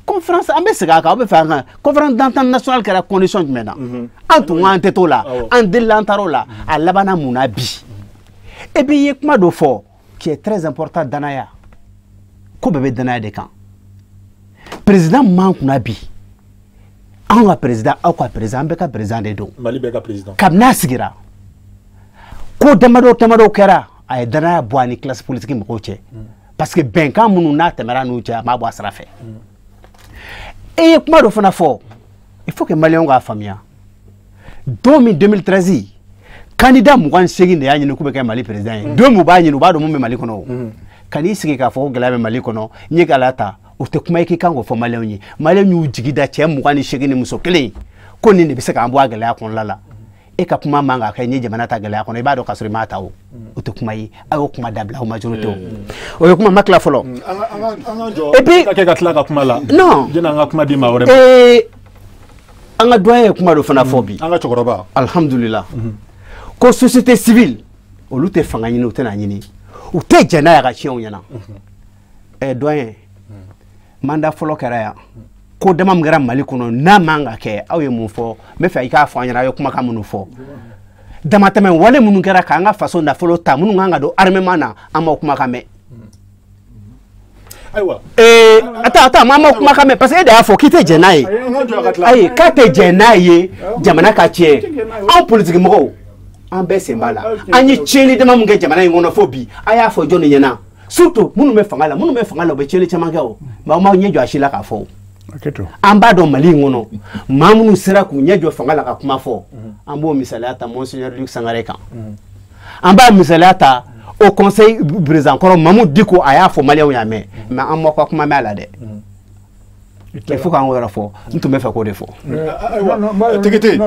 conférence, an bɛ segin a kan, aw bɛ fɛ an ka conférence d'entente nationale kɛra condition jumɛn na? An tun ko an tɛ t'o la, an delila, an taar'o la, a labanna mun na bi? Et puis i ye kuma dɔ fɔ qui est très important, danaya. Ko bɛɛ bɛ danaya de kan. Président man kunna bi, anw ka président, aw ka président, an bɛɛ ka président de don. Mali bɛɛ ka président. Kabini a sigira, ko damadɔ damadɔ kɛra, a ye danaya bɔ a ni classe politique mɔgɔw cɛ, parce que bɛnkan minnu n'a tɛmɛra n'u cɛ, a m'a bɔ a sira fɛ. E ye kuma dɔ fana fɔ, il faut que maliyɛnw k'a faamuya. Don min 2013, candidat 28 de y'a ɲini k'u bɛ kɛ Mali président ye. Don min u b'a ɲini, u b'a dɔn mun bɛ Mali kɔnɔ o. Ka n'i sigi k'a fɔ ko gɛlɛya bɛ Mali kɔnɔ, n ye gɛlɛya ta, o tɛ kuma ye k'i kan k'o fɔ maliyɛnw ye. Maliyɛnw y'u jigi da cɛ 28 ni muso kelen ko nin de bɛ se k'an bɔ a gɛlɛya kɔnɔna la. E ka kuma man ka kɛ n ye jamana ta gɛlɛya kɔnɔ, i b'a dɔn k'a sɔrɔ i m'a ta o. O tɛ kuma ye, a y'o kuma dabila, aw majorité o. O ye kuma ma tila fɔlɔ. An ka jɔ. Et puis ka kɛ ka tila ka kuma la. Non. Jɛnni an ka kuma di maa wɛrɛ ma. An ka doyen ye kuma dɔ fana fɔ bi. An ka cɛkɔrɔba. Alhamdulillah. Ko société civile, olu tɛ fanga ɲini, u tɛna ɲini, u tɛ jɛn n'a ye a ka tiɲɛ u ɲɛna. Doyen, mandat fɔlɔ kɛra yan, ko dama min kɛra Mali kɔnɔ n'a man ka kɛ, aw ye mun fɔ? N bɛ fɛ i k'a fɔ an ɲɛna, aw ye kumakan minnu fɔ, damatɛmɛ wale minnu kɛra k'an ka faso nafolo ta, minnu kan ka don armement na, an m'o kumakan mɛn. Ayiwa. Attends, attends, an m'o kumakan mɛn, parce que e de y'a fɔ k'i tɛ jɛn n'a ye. Ayi, k'a tɛ jɛn n'a ye jamana ka tiɲɛ. Anw politique mɔgɔw, an bɛɛ sen b'a la. An ye tiɲɛni dama min kɛ jamana in kɔnɔ fo bi, a y'a fɔ jɔnni ɲɛna? Surtout minnu bɛ fanga la, minnu bɛ fanga la, u bɛ tiɲɛni caman kɛ o, mais aw m'aw ɲɛ jɔ a si la k'a fɔ o. An b'a dɔn Mali in kɔnɔ, maa minnu sera k'u ɲɛ jɔ fanga la ka kuma fɔ, an b'o misaliya ta Monseigneur Luc Sangaré kan. An b'a misaliya ta au conseil président kɔrɔ Mahmoud Dicko, a y'a fɔ maliyɛnw y'a mɛn, mais an m'aw ka kuma mɛn a la dɛ. Il faut k'an yɛrɛ fɔ, n tun bɛ fɛ k'o de fɔ. Tegete,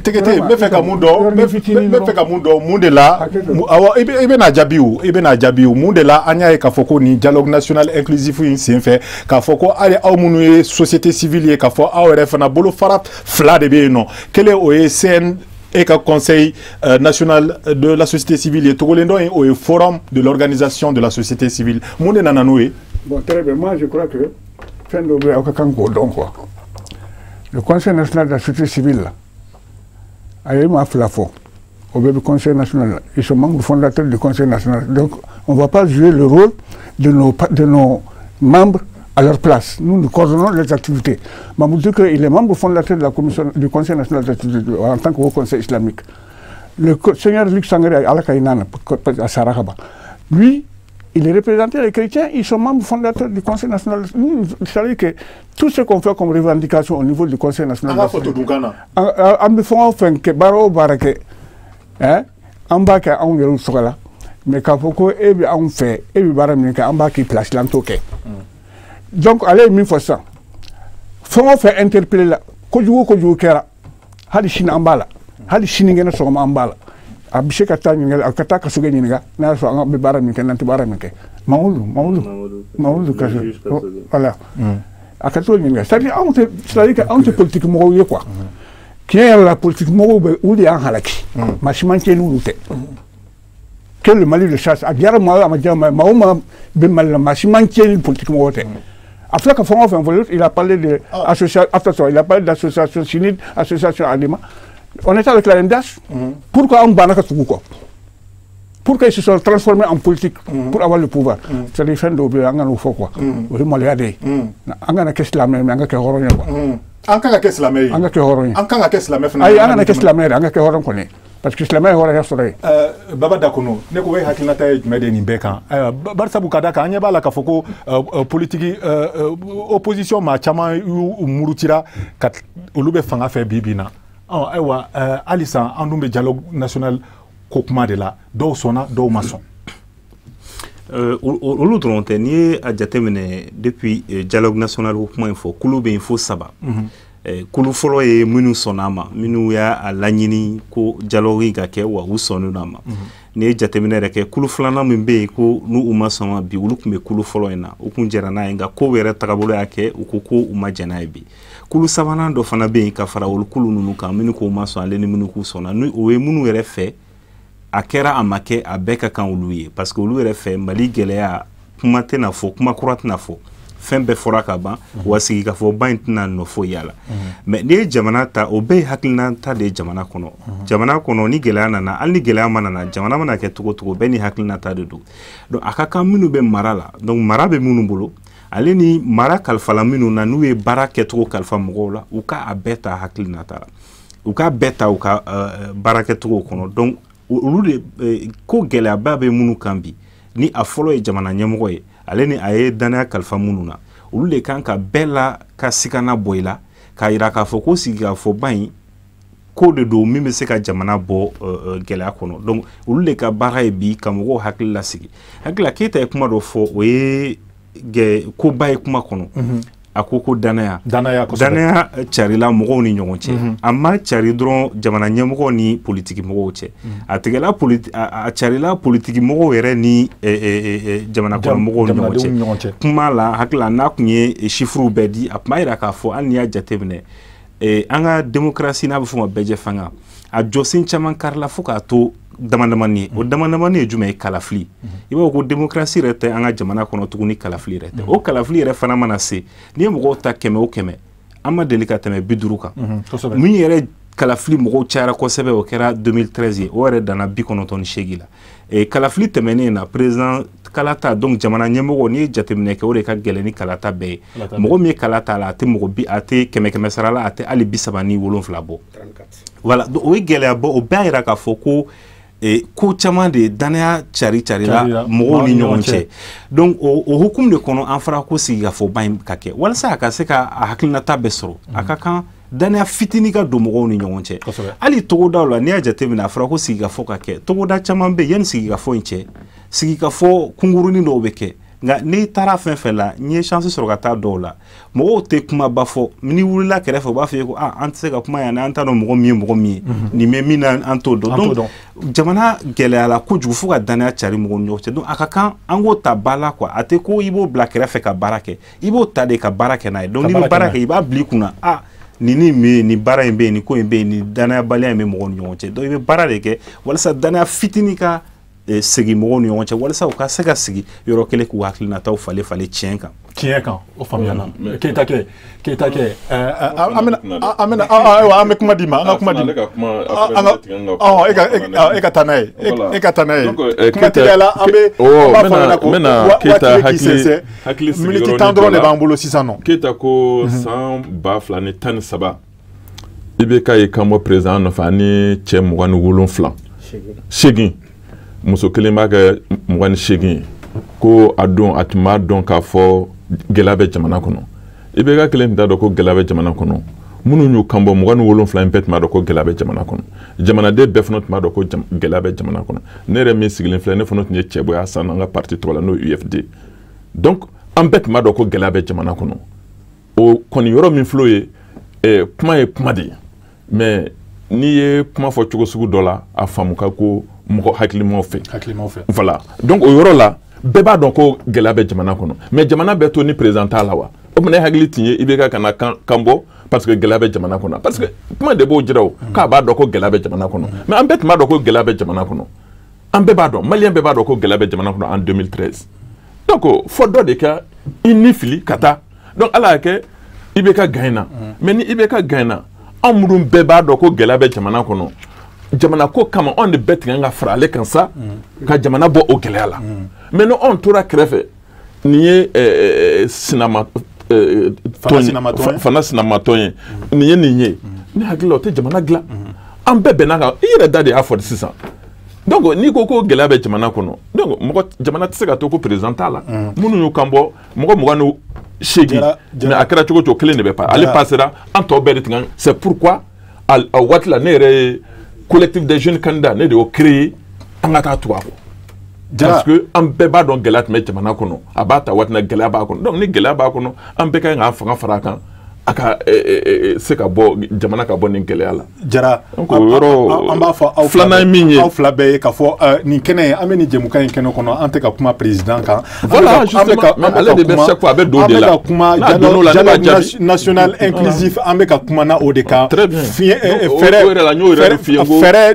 Tegete, n bɛ fɛ ka mun dɔn, n bɛ fɛ ka mun dɔn, mun de la, awɔ, i bɛ n'a jaabi o, i bɛ n'a jaabi o, mun de la an y'a ye k'a fɔ ko nin dialogue national inclusif in senfɛ, k'a fɔ ko hali aw minnu ye société civile ye, k'a fɔ aw yɛrɛ fana bolofara fila de bɛ yen nɔ, kelen o ye CN e ka conseil national de la société civile ye, togolen dɔ in o ye forum de l'organisation de la société civile, mun de nana n'o ye? Bon, très bien, moi je crois que fɛn dɔ bɛ yen, aw ka kan k'o dɔn quoi. Le conseil national de la société civile la, a ye maa fila fɔ, o bɛɛ bɛ conseil national la, ils sont membres fondateurs du conseil national, donc on va pas jouer le rôle de nos membres à leur place. Nous, nous coordonnons les activités. Mahmoud Dicko, il est membre fondateur de la commission du conseil national de la société civile en tant que haut conseil islamique. Le seigneur Luc Sangaré, Ala ka hinɛ a la, lui, il est représenté les chrétiens, ils sont membres fondateurs du Conseil national. Nous, c'est-à-dire que tout ce qu'on fait comme revendication au niveau du Conseil national. An bɛ fɛn o fɛn kɛ, baara o baara kɛ, an b'a kɛ anw yɛrɛw tɔgɔ la, mais k'a fɔ ko e bɛ anw fɛ, e bɛ baara min kɛ, an b'a k'i place la, an t'o kɛ. Donc ale ye min fɔ sisan, fɛn o fɛn interpellé la, kojugu o kojugu kɛra, hali sini an b'a la, hali sinikɛnɛ sɔgɔma an b'a la. A bɛ se ka taa ɲininkali, a ka taa kasoge ɲininka n'a y'a sɔrɔ an bɛ baara min kɛ, n'an tɛ baara min kɛ. Mamudu, Mamudu, Mamudu Kaso, voilà, a ka t'o ɲininka. C'est à dire anw tɛ, c'est à dire que anw tɛ politique mɔgɔw ye quoi. Tiɲɛ yɛrɛ la, politique mɔgɔw bɛ olu de y'an halaki, maa si man tiɲɛ n'olu tɛ. Que le Mali le chasse, a diyara maa o a ma diya maa o maa bɛ Mali la, maa si man tiɲɛ ni politique mɔgɔw tɛ. A filɛ ka fɛn o fɛn fɔ, il a parlé de association, attention, il a parlé d'association CNID, association ADEMA. On était avec la MDH. Pourquoi on banna ka tugu kɔ? Pourquoi ils se sont transformés en politique pour avoir le pouvoir? C'est-à-dire fɛn dɔw bɛ yen, an ka n'o fɔ quoi. O ye maloya de ye. An kana kɛ silamɛ ye, mais an ka kɛ hɔrɔn ye quoi. An kan ka kɛ silamɛ ye. An ka kɛ hɔrɔn ye. An kan ka kɛ silamɛ fana. Ayi, an kana kɛ silamɛ yɛrɛ, an ka kɛ hɔrɔn kɔni. Parce que silamɛ ye hɔrɔnya sɔrɔ yen. Baba Dakono, ne ko e hakilinata ye jumɛn de ye nin bɛɛ kan? Barisabu ka da kan, an ɲɛ b'a la k'a fɔ ko politique opposition maa caman y'u murutira ka olu bɛ fanga fɛ bi bi in na. Ayiwa, halisa an dun bɛ dialogue national ko kuma de la, dɔw sɔnna, dɔw ma sɔn. Olu dɔrɔn tɛ. N'i ye a jateminɛ, depuis dialogue national ko kuma in fɔ, kulu bɛ yen fo saba. Kulu fɔlɔ ye minnu sɔnna a ma, minnu y'a laɲini ko dialogue ka kɛ, wa u sɔnnen don a ma. N'i ye jateminɛ yɛrɛ kɛ, kulu filanan min bɛ yen ko n'u ma sɔn ma bi, olu tun bɛ kulu fɔlɔ in na, u kun jɛra n'a ye, nka kow yɛrɛ tagabolo y'a kɛ u ko ko u ma jɛn n'a ye bi. Kulu sabanan dɔ fana bɛ yen ka fara olu kulu ninnu kan, minnu ko u ma sɔn ale ni minnu k'u sɔnna, ni o ye minnu yɛrɛ fɛ a kɛra a ma kɛ, a bɛɛ ka kan olu ye, parce que olu yɛrɛ fɛ Mali gɛlɛya kuma tɛna fɔ, kuma kura tɛna fɔ, fɛn bɛɛ fɔra ka ban, wa sigikafɔba in tɛna nɔ foyi y'a la. Mais n'i ye jamana ta, o bɛɛ ye hakilinata de ye jamana kɔnɔ. Jamana kɔnɔ, ni gɛlɛya nana, hali ni gɛlɛya ma nana, jamana mana kɛ cogo o cogo, bɛɛ ni hakilinata de don. Donc a ka kan minnu bɛ mara la, donc mara bɛ minnu bolo, ale ni mara kalifala minnu na, n'u ye baara kɛcogo kalifa mɔgɔw la, u ka a bɛɛ ta hakilinata la, u k'a bɛɛ ta u ka baara kɛcogo kɔnɔ. Donc olu de ko gɛlɛyaba bɛ minnu kan bi, ni a fɔlɔ ye jamana ɲɛmɔgɔ ye, ale ni a ye danaya kalifa minnu na, olu de kan ka bɛɛ la ka sigana bɔ i la, k'a yira k'a fɔ ko sigikafɔba in ko de don min bɛ se ka jamana bɔ gɛlɛya kɔnɔ. Donc olu de ka baara ye bi ka mɔgɔw hakili lasigi. Hakili la, Keyita ye kuma dɔ fɔ, o ye koba ye kuma kɔnɔ. A ko ko danaya. Danaya carila mɔgɔw ni ɲɔgɔn cɛ. A ma cari dɔrɔn jamana ɲɛmɔgɔw ni politiki mɔgɔw cɛ. A tigɛla a carila politiki mɔgɔw yɛrɛ ni jamana kɔnɔ mɔgɔw ni ɲɔgɔn cɛ. Kuma la, hakili la, n'a tun ye chiffres bɛɛ di, a tun b'a yira k'a fɔ hali n'i y'a jateminɛ, an ka démocratie n'a bɛ f'o ma bɛɛjɛ fanga, a jɔsen caman karila fo k'a to damadamani ye. O damadamani ye jumɛn ye? Kalafili. I b'a fɔ ko démocratie yɛrɛ tɛ an ka jamana kɔnɔ tuguni, kalafili yɛrɛ tɛ. O kalafili yɛrɛ fana mana se, n'i ye mɔgɔw ta 100 o 100, an ma deli ka tɛmɛ 50 kan. Min yɛrɛ kalafili mɔgɔw cayara kosɛbɛ, o kɛra 2013 ye, o yɛrɛ danna 98 la. Kalafili tɛmɛnen na, président kalata, donc jamana ɲɛmɔgɔ, n'i ye jateminɛ kɛ, o de ka gɛlɛn ni kalata bɛɛ ye. Mɔgɔ min ye kalata la, a tɛ mɔgɔ bi, a tɛ 100 sara la, a tɛ hali 37 bɔ. Voilà, o ye gɛlɛya bɔ. O bɛɛ y'a yira k'a fɔ ko ko caman de danaya cari carila mɔgɔw ni ɲɔgɔn cɛ. Donc o hukumu de kɔnɔ, an fɔra ko sigikafɔba in ka kɛ walasa a ka se ka a hakilinata bɛɛ sɔrɔ. A ka kan danaya fitinin ka don mɔgɔw ni ɲɔgɔn cɛ. Hali togodaw la, n'i y'a jateminɛ, a fɔra ko sigikafɔ ka kɛ. Togoda caman bɛ yen, yanni sigikafɔ in cɛ, sigikafɔ kunkurunin dɔw bɛ kɛ. Nka n'i taara fɛn fɛn la, n'i ye chance sɔrɔ ka taa dɔw la, mɔgɔw tɛ kumaba fɔ. N'i wulila kɛrɛfɛ, u b'a fɔ i ye ko an tɛ se ka kuma yan, an t'a dɔn mɔgɔ min ye mɔgɔ min ye, nin bɛ min na, an t'o dɔn. Donc jamana gɛlɛyara kojugu fo ka danaya cari mɔgɔw ni ɲɔgɔn cɛ. Donc a ka kan an k'o ta ba la quoi. A tɛ ko i b'o bila kɛrɛfɛ ka baara kɛ, i b'o ta de ka baara kɛ n'a ye. Donc n'i bɛ baara kɛ, i b'a bila i kunna, nin ni min, nin baara in bɛ yen, nin ko in bɛ yen, nin danayabaliya in bɛ mɔgɔw ni ɲɔgɔn cɛ. Donc i bɛ baara de kɛ walasa danaya fitinin ka segin mɔgɔw ni ɲɔgɔn cɛ, walasa u ka se ka sigi yɔrɔ kelen k'u hakilinataw falen falen tiɲɛ kan. Tiɲɛ kan, o faamuyana. Keyita kɛ, an bɛna ayiwa, an bɛ kuma d'i ma, an ka kuma di. E ka taa n'a ye, e ka taa n'a ye. Kuma teliya la, an bɛ an b'a fɔ ɲɛna ko waati bɛ k'i sɛnsɛn, miniti 10 dɔrɔn de b'an bolo sisan nɔ. Keyita ko san 2013, IBK ye kan bɔ président nɔfɛ ani cɛ 27, 8, muso kelen b'a kɛ 28 ye, ko a don a tun b'a dɔn k'a fɔ gɛlɛya bɛ jamana kɔnɔ. IBK kelen tun t'a dɔn ko gɛlɛya bɛ jamana kɔnɔ. Minnu y'u kan bɔ 27 in bɛɛ tun b'a dɔn ko gɛlɛya bɛ jamana kɔnɔ. Jamanaden bɛɛ fana tun b'a dɔn ko gɛlɛya bɛ jamana kɔnɔ. Ne yɛrɛ min sigilen filɛ, ne fana tun ye cɛbɔya san an ka parti tɔgɔ la, n'o ye UFD. Donc an bɛɛ tun b'a dɔn ko gɛlɛya bɛ jamana kɔnɔ. O kɔni yɔrɔ min filɛ o ye, kuma ye kuma de ye, mais n'i ye kuma fɔ cogo sugu dɔ la, a faamu ka ko mɔgɔ hakilimaw fɛ. Voilà, donc o yɔrɔ la, bɛɛ b'a dɔn ko gɛlɛya bɛ jamana kɔnɔ, mais jamana bɛɛ to ni président t'a la wa? O tuma ne hakili tun ye IBK ka na kan bɔ parce que gɛlɛya bɛ jamana kɔnɔ, parce que kuma de b'o jira o, k'a b'a dɔn ko gɛlɛya bɛ jamana kɔnɔ, mais an bɛɛ tun b'a dɔn ko gɛlɛya bɛ jamana kɔnɔ. An bɛɛ b'a dɔn, maliyɛn bɛɛ b'a dɔn ko gɛlɛya bɛ jamana kɔnɔ en 2013. Donc fɔ dɔ de ka i ni fili ka taa. Donc ala y'a kɛ IBK gagnera, mais ni IBK gagnera, anw minnu bɛɛ b'a dɔn ko gɛlɛya bɛ jamana kɔnɔ, Jamana ko kama anw de bɛɛ tigɛ ka fara ale kan sa ka jamana bɔ o gɛlɛya la. Mais ni anw tora kɛrɛfɛ, nin ye sinama fana sinamatɔn ye, nin ye nin ye, ne hakili la o tɛ jamana dilan. An bɛɛ bɛnna kan, i yɛrɛ da de y'a fɔ sisan. Donc n'i ko ko gɛlɛya bɛ jamana kɔnɔ, donc mɔgɔ jamana tɛ se ka to ko président t'a la. Minnu y'u kan bɔ mɔgɔ 28, mais a kɛra cogo o cogo kelen de bɛ pa ale passera, an tɔ bɛɛ de tigɛ. C'est pourquoi a waati la ne yɛrɛ ye collectif des jeunes candidats, ne de y'o créé an ka taa tugu a kɔ. Parce que an bɛɛ b'a dɔn gɛlɛya tun bɛ jamana kɔnɔ, a b'a ta waati la gɛlɛya b'a kɔnɔ. Donc ni gɛlɛya b'a kɔnɔ, an bɛɛ ka kan k'an fanga fara a kan, a ka se ka bɔ jamana ka bɔ nin gɛlɛya la. Jara, donc o yɔrɔ an b'a fɔ aw filanan ye min ye, aw fila bɛɛ ye k'a fɔ nin kɛnɛ an bɛ nin jɛmukan in kɛnɛ kɔnɔ, an tɛ ka kuma président kan. Voilà, justement, ale de bɛ chaque fois a bɛ don de la. An bɛ ka kuma dialogue national inclusif, an bɛ ka kuma na o de kan. Très bien. Fɛɛrɛ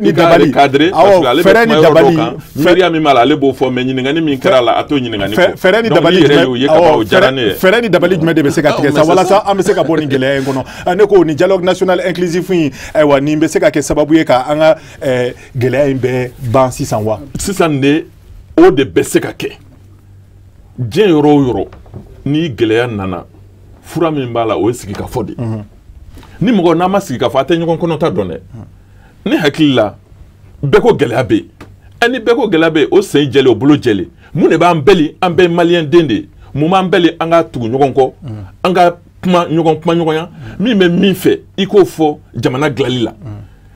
ni dabali. Awɔ, fɛɛrɛ ni dabali. Miiriya min b'a la ale b'o fɔ, mais ɲininkali min kɛra a la a t'o ɲininkali fɔ. Fɛɛrɛ ni dabali jumɛn? Awɔ, fɛɛrɛ ni dabali jumɛn de bɛ se ka tigɛ sa walasa an bɛ se ka bɔ nin gɛlɛya in kɔnɔ? Ne ko nin dialogue national inclusif in, ayiwa, nin bɛ se ka kɛ sababu ye ka an ka gɛlɛya in bɛɛ ban sisan wa? Sisan de o de bɛ se ka kɛ. Diɲɛ yɔrɔ o yɔrɔ ni gɛlɛya nana, fura min b'a la o ye sigikafɔ de ye. Ni mɔgɔ n'a ma sigikafɔ, a tɛ ɲɔgɔn kɔnɔta dɔn dɛ. Ne hakili la bɛɛ ko gɛlɛya bɛ yen, ni bɛɛ ko gɛlɛya bɛ yen, o sen jɛlen o bolo jɛlen, mun de b'an bɛɛ? An bɛɛ ye maliyɛn den de ye. Mun b'an bɛɛ? An ka tugu ɲɔgɔn kɔ, an ka kuma ɲɔgɔn kuma ɲɔgɔnya. Min bɛ min fɛ i k'o fɔ jamana dilanli la.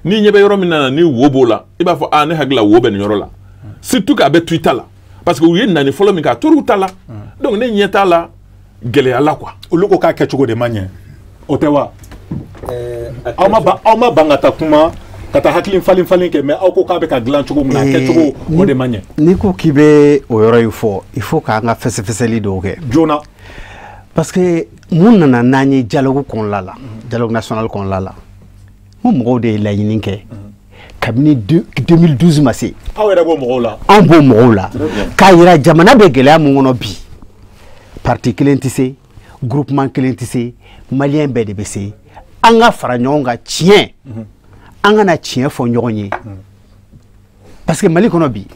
N'i ɲɛ bɛ yɔrɔ min na ni wo b'o la, i b'a fɔ aa ne hakili la wo bɛ nin yɔrɔ la, surtout k'a bɛ to i ta la, parce que u ye nani fɔlɔ min kɛ a tor'u ta la. Donc ne ɲɛ t'a la gɛlɛya la quoi. Olu ko k'a kɛcogo de ma ɲɛ, o tɛ wa? Aw ma ban ka taa kuma ka taa hakili falen falen kɛ, mais aw ko k'a bɛ ka dilan cogo min na, a kɛcogo o de ma ɲɛ. N'i ko k'i bɛ o yɔrɔ in fɔ, il faut k'an ka fɛsɛfɛsɛli dɔw kɛ joona. Parce que mun nana n'an ye dialogue kɔnɔna la, dialogue national kɔnɔna la, mun mɔgɔw de ye laɲini kɛ kabini 2012 ma se. Aw yɛrɛ b'o mɔgɔw la. Anw b'o mɔgɔw la k'a yira jamana bɛ gɛlɛya mun kɔnɔ bi, parti kelen tɛ se, groupement kelen tɛ se, maliyɛn bɛɛ de bɛ se. An ka fara ɲɔgɔn kan tiɲɛ, an kana tiɲɛ fɔ ɲɔgɔn ye. Parce que Mali kɔnɔ bi,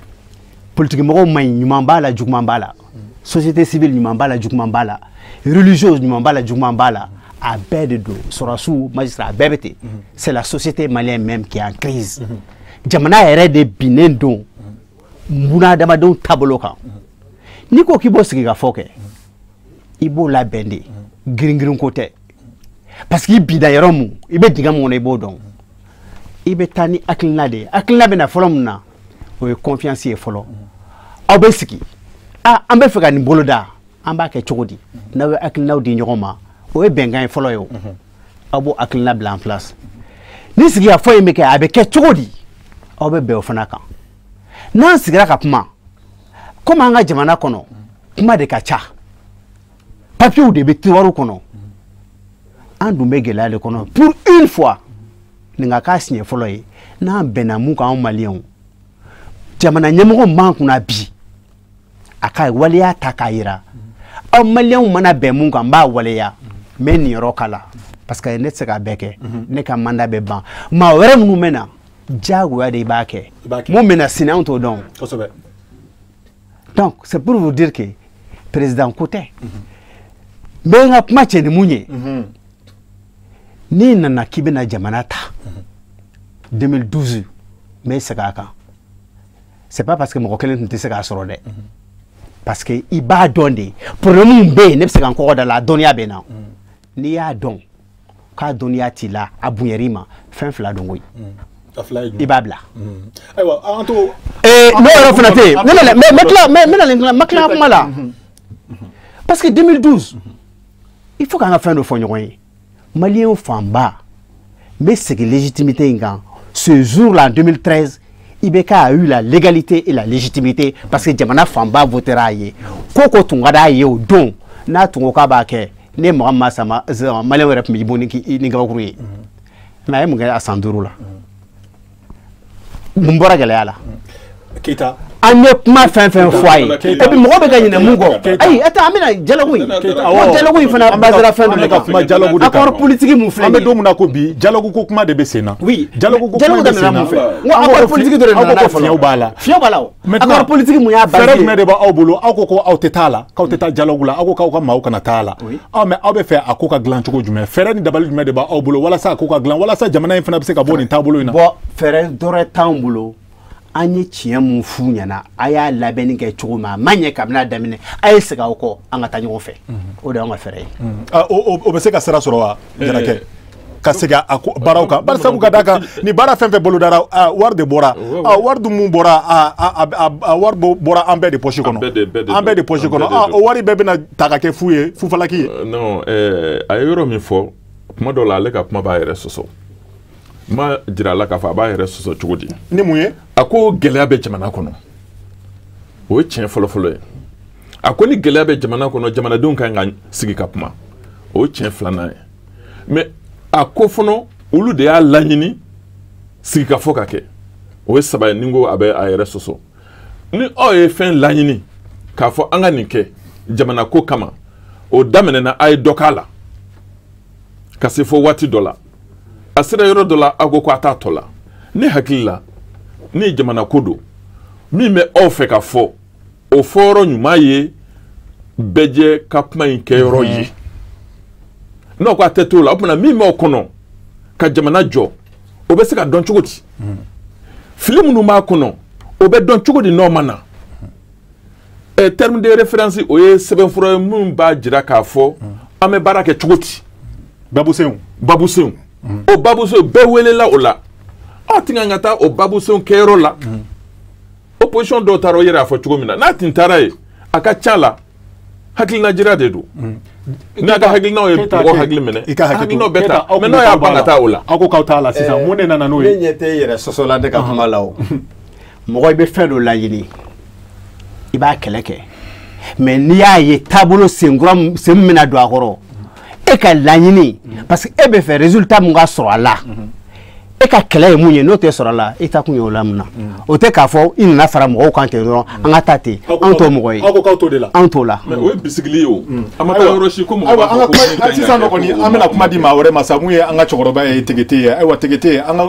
politique mɔgɔw man ɲi, ɲuman b'a la, juguman b'a la. Société civile ɲuman b'a la, juguman b'a la. Religieuse ɲuman b'a la, juguman b'a la. A bɛɛ de don, sɔrɔdasiw, magistrat, a bɛɛ bɛ ten. C'est la société malienne même qui est en crise. Jamana yɛrɛ de binnen don bunadamadenw taabolo kan. N'i ko k'i b'o sigi ka fɔ kɛ, i b'o labɛn de, girin girin ko tɛ. Parce que i binna yɔrɔ mun, i bɛ dingɛ mun kɔnɔ, i b'o dɔn. I bɛ taa ni hakilina de ye. Hakilina bɛ na fɔlɔ mun na, o ye confiance ye fɔlɔ. Aw bɛ sigi, ah an bɛ fɛ ka nin bolo da, an b'a kɛ cogo di? N'aw ye hakilinaw di ɲɔgɔn ma, o ye bɛnkan ye fɔlɔ ye o. Aw b'o hakilina bila en place. Ni sigikafɔ in bɛ kɛ, a bɛ kɛ cogo di? Aw bɛ bɛn o fana kan. N'an sigira ka kuma, komi an ka jamana kɔnɔ, kuma de ka ca. Papiyew de bɛ tiroir kɔnɔ. An dun bɛ gɛlɛya de kɔnɔ. Pour une fois, nin ka k'a siɲɛ fɔlɔ ye, n'an bɛnna mun kan anw maliyɛnw, jamana ɲɛmɔgɔ m'an kunna bi, a ka waleya ta k'a yira. Aw maliyɛnw mana bɛn mun kan, n b'a waleya, n bɛ nin yɔrɔ k'a la. Parce que ne tɛ se k'a bɛɛ kɛ, ne ka mandat bɛ ban. Maa wɛrɛ minnu bɛ na, diyagoya de i b'a kɛ. Mun bɛ na sini anw t'o dɔn. Donc c'est pour vous dire que président ko tɛ. N bɛ n ka kuma cɛ ni mun ye, n'i nana k'i bɛna jamana ta 2012, n bɛ segin a kan. C'est pas parce que mɔgɔ kelen tun tɛ se k'a sɔrɔ dɛ. Parce que i b'a dɔn de, problème min bɛ yen, ne bɛ se ka n kɔgɔ da la, a dɔnniya bɛ n na. N'i y'a dɔn k'a dɔnniya t'i la, a bonyar'i ma, fɛn fila don koyi. I b'a bila. Ayiwa, an to. N'o yɔrɔ fana tɛ yen, ne n ma tila kuma la. Parce que 2012, il faut k'an ka fɛn dɔ fɔ ɲɔgɔn ye. Maliyɛnw fanba, n bɛ segin légitimité in kan. Ce jour-là, en 2013, IBK a eu la légalité et la légitimité parce que jamana fanba votera a ye. Ko ko tun ka d'a ye o don, n'a tun ko k'a b'a kɛ, ne mɔgɔ ma sama, maliyɛnw yɛrɛ tun b'i bon ni gabakuru ye. Mais a ye mun kɛ a san 5 la? Mun bɔra gɛlɛya la? Keyita. An ye kuma fɛn fɛn fɔ a ye, et puis mɔgɔ bɛ ka ɲinɛ mun kɔ, ayi, attends, an bɛna dialogue in, o dialogue in fana basera fɛn dɔ de kan. Kuma dialogue de kan. Accord politique mun filɛ An nin bɛ don min na ko bi, dialogue ko kuma de bɛ sen na. Oui, dialogue ko kuma dialogue bɛ sen daminɛna na. mun fɛ? N ko accord politique dɔ de Aw nana ko n'a ko fiɲɛw b'a la. Fiɲɛw b'a la o. Maintenant, Accord politique mun y'a fɛɛrɛ basé? Jumɛn de b'aw bolo? Aw ko ko aw tɛ taa la, k'aw tɛ taa dialogue la, aw ko k'aw ka maaw kana taa la. Aw, mais aw bɛ fɛ a ko ka dilan cogo jumɛn? Fɛɛrɛ ni dabali jumɛn de b'aw bolo walasa a ko ka dilan, walasa jamana in fana bɛ se ka bɔ nin taabolo in na? Bon, fɛɛrɛ dɔrɔn t'anw bolo. An ye tiɲɛ mun f'u ɲɛna, a y'a labɛnni kɛ cogo min, a ma ɲɛ kabini a daminɛ, a ye segin aw kɔ, an ka taa ɲɔgɔn fɛ. O de y'anw ka fɛɛrɛ ye. O bɛ se ka sira sɔrɔ wa, Jarakɛ, ka segin a ko baaraw kan? Bari sabu ka d'a kan, ni baara fɛn fɛn bolodara, wari de bɔra. Wari dun mun bɔra, a wari bɔra an bɛɛ de poche kɔnɔ. An An bɛɛ de poche bɛɛ kɔnɔ. de don. O wari bɛɛ bɛna ta ka kɛ fu ye, fufalaki ye. Non, a ye yɔrɔ min fɔ, kuma dɔw la, ale ka kuma b'a yɛrɛ sɔsɔ. N m'a jira a la k'a fɔ a b'a yɛrɛ sɔsɔ cogo di. Ni mun ye? A ko gɛlɛya bɛ jamana kɔnɔ, o ye tiɲɛ fɔlɔfɔlɔ ye. A ko ni gɛlɛya bɛ jamana kɔnɔ, jamanadenw kan ka sigi ka kuma, o ye tiɲɛ filanan ye. Mais a ko fɔlɔ, olu de y'a laɲini sigikafɔ ka kɛ, o ye saba ye. Ni n ko a bɛ a yɛrɛ sɔsɔ, ni aw ye fɛn laɲini k'a fɔ an ka nin kɛ jamana ko kama, o daminɛna, a ye dɔ k'a la ka se fo waati dɔ la, a sera yɔrɔ dɔ la, aw ko ko a t'a tɔ la. Ne hakili la, ni jamana ko don, min bɛ aw fɛ ka fɔ, o fɔyɔrɔ ɲuman ye bɛɛ jɛ ka kuma in kɛyɔrɔ ye. N'aw ko a tɛ t'o la, o tuma min b'aw kɔnɔ ka jamana jɔ, o bɛ se ka dɔn cogo di? Fili minnu b'a kɔnɔ, o bɛ dɔn cogo di n'aw ma na? Terme de référence, o ye sɛbɛnfura ye minnu b'a jira k'a fɔ an bɛ baara kɛ cogo di. Babusenw. Babusenw, o babusenw bɛɛ welela o la. Aw ti kan ka taa o babusenw kɛyɔrɔ la. Opposition dɔw taara, o yɛrɛ y'a fɔ cogo min na, n'a tun taara yen, a ka ca la, hakilina jira de don. N'a ka hakilinaw ye mɔgɔ hakili minɛ, I ka hakɛ to. Hakilinaw bɛɛ Keyita, ta. Aw Mais kun n'aw bɛ y'a k'aw ban b'a ka taa o la. Aw ko k'aw t'a la sisan, mun de nana n'o ye? Ne ɲɛ tɛ yɛrɛ sɔsɔ la ne ka kuma la. O mɔgɔ, i bɛ fɛn dɔ laɲini, i b'a kɛlɛ kɛ, mais n'i y'a ye taabolo senkura sen min bɛna don a kɔrɔ, e ka laɲini, parce que e bɛ fɛ résultat mun ka sɔrɔ a la, e ka kɛlɛ ye mun ye, n'o tɛ sɔrɔ a la, e ta kun ye o la mun na? O tɛ k'a fɔ i nana fara mɔgɔw kan ten dɔrɔn, an ka taa ten. Anw t'o mɔgɔ ye. Aw ko k'aw t'o de la. Anw t'o la. Mais o ye bisigili ye. O a ma taa yɔrɔ si ko mɔgɔ Ayiwa, b'a an ka fɔ ko min kuma ka ɲi ka sisan kɛ, nɔ kɔni, ko o an bɛna ma. kuma di maa wɛrɛ ma sa, mun ye an ka cɛkɔrɔba ye, Tegete ye. Ayiwa Tegete, an ka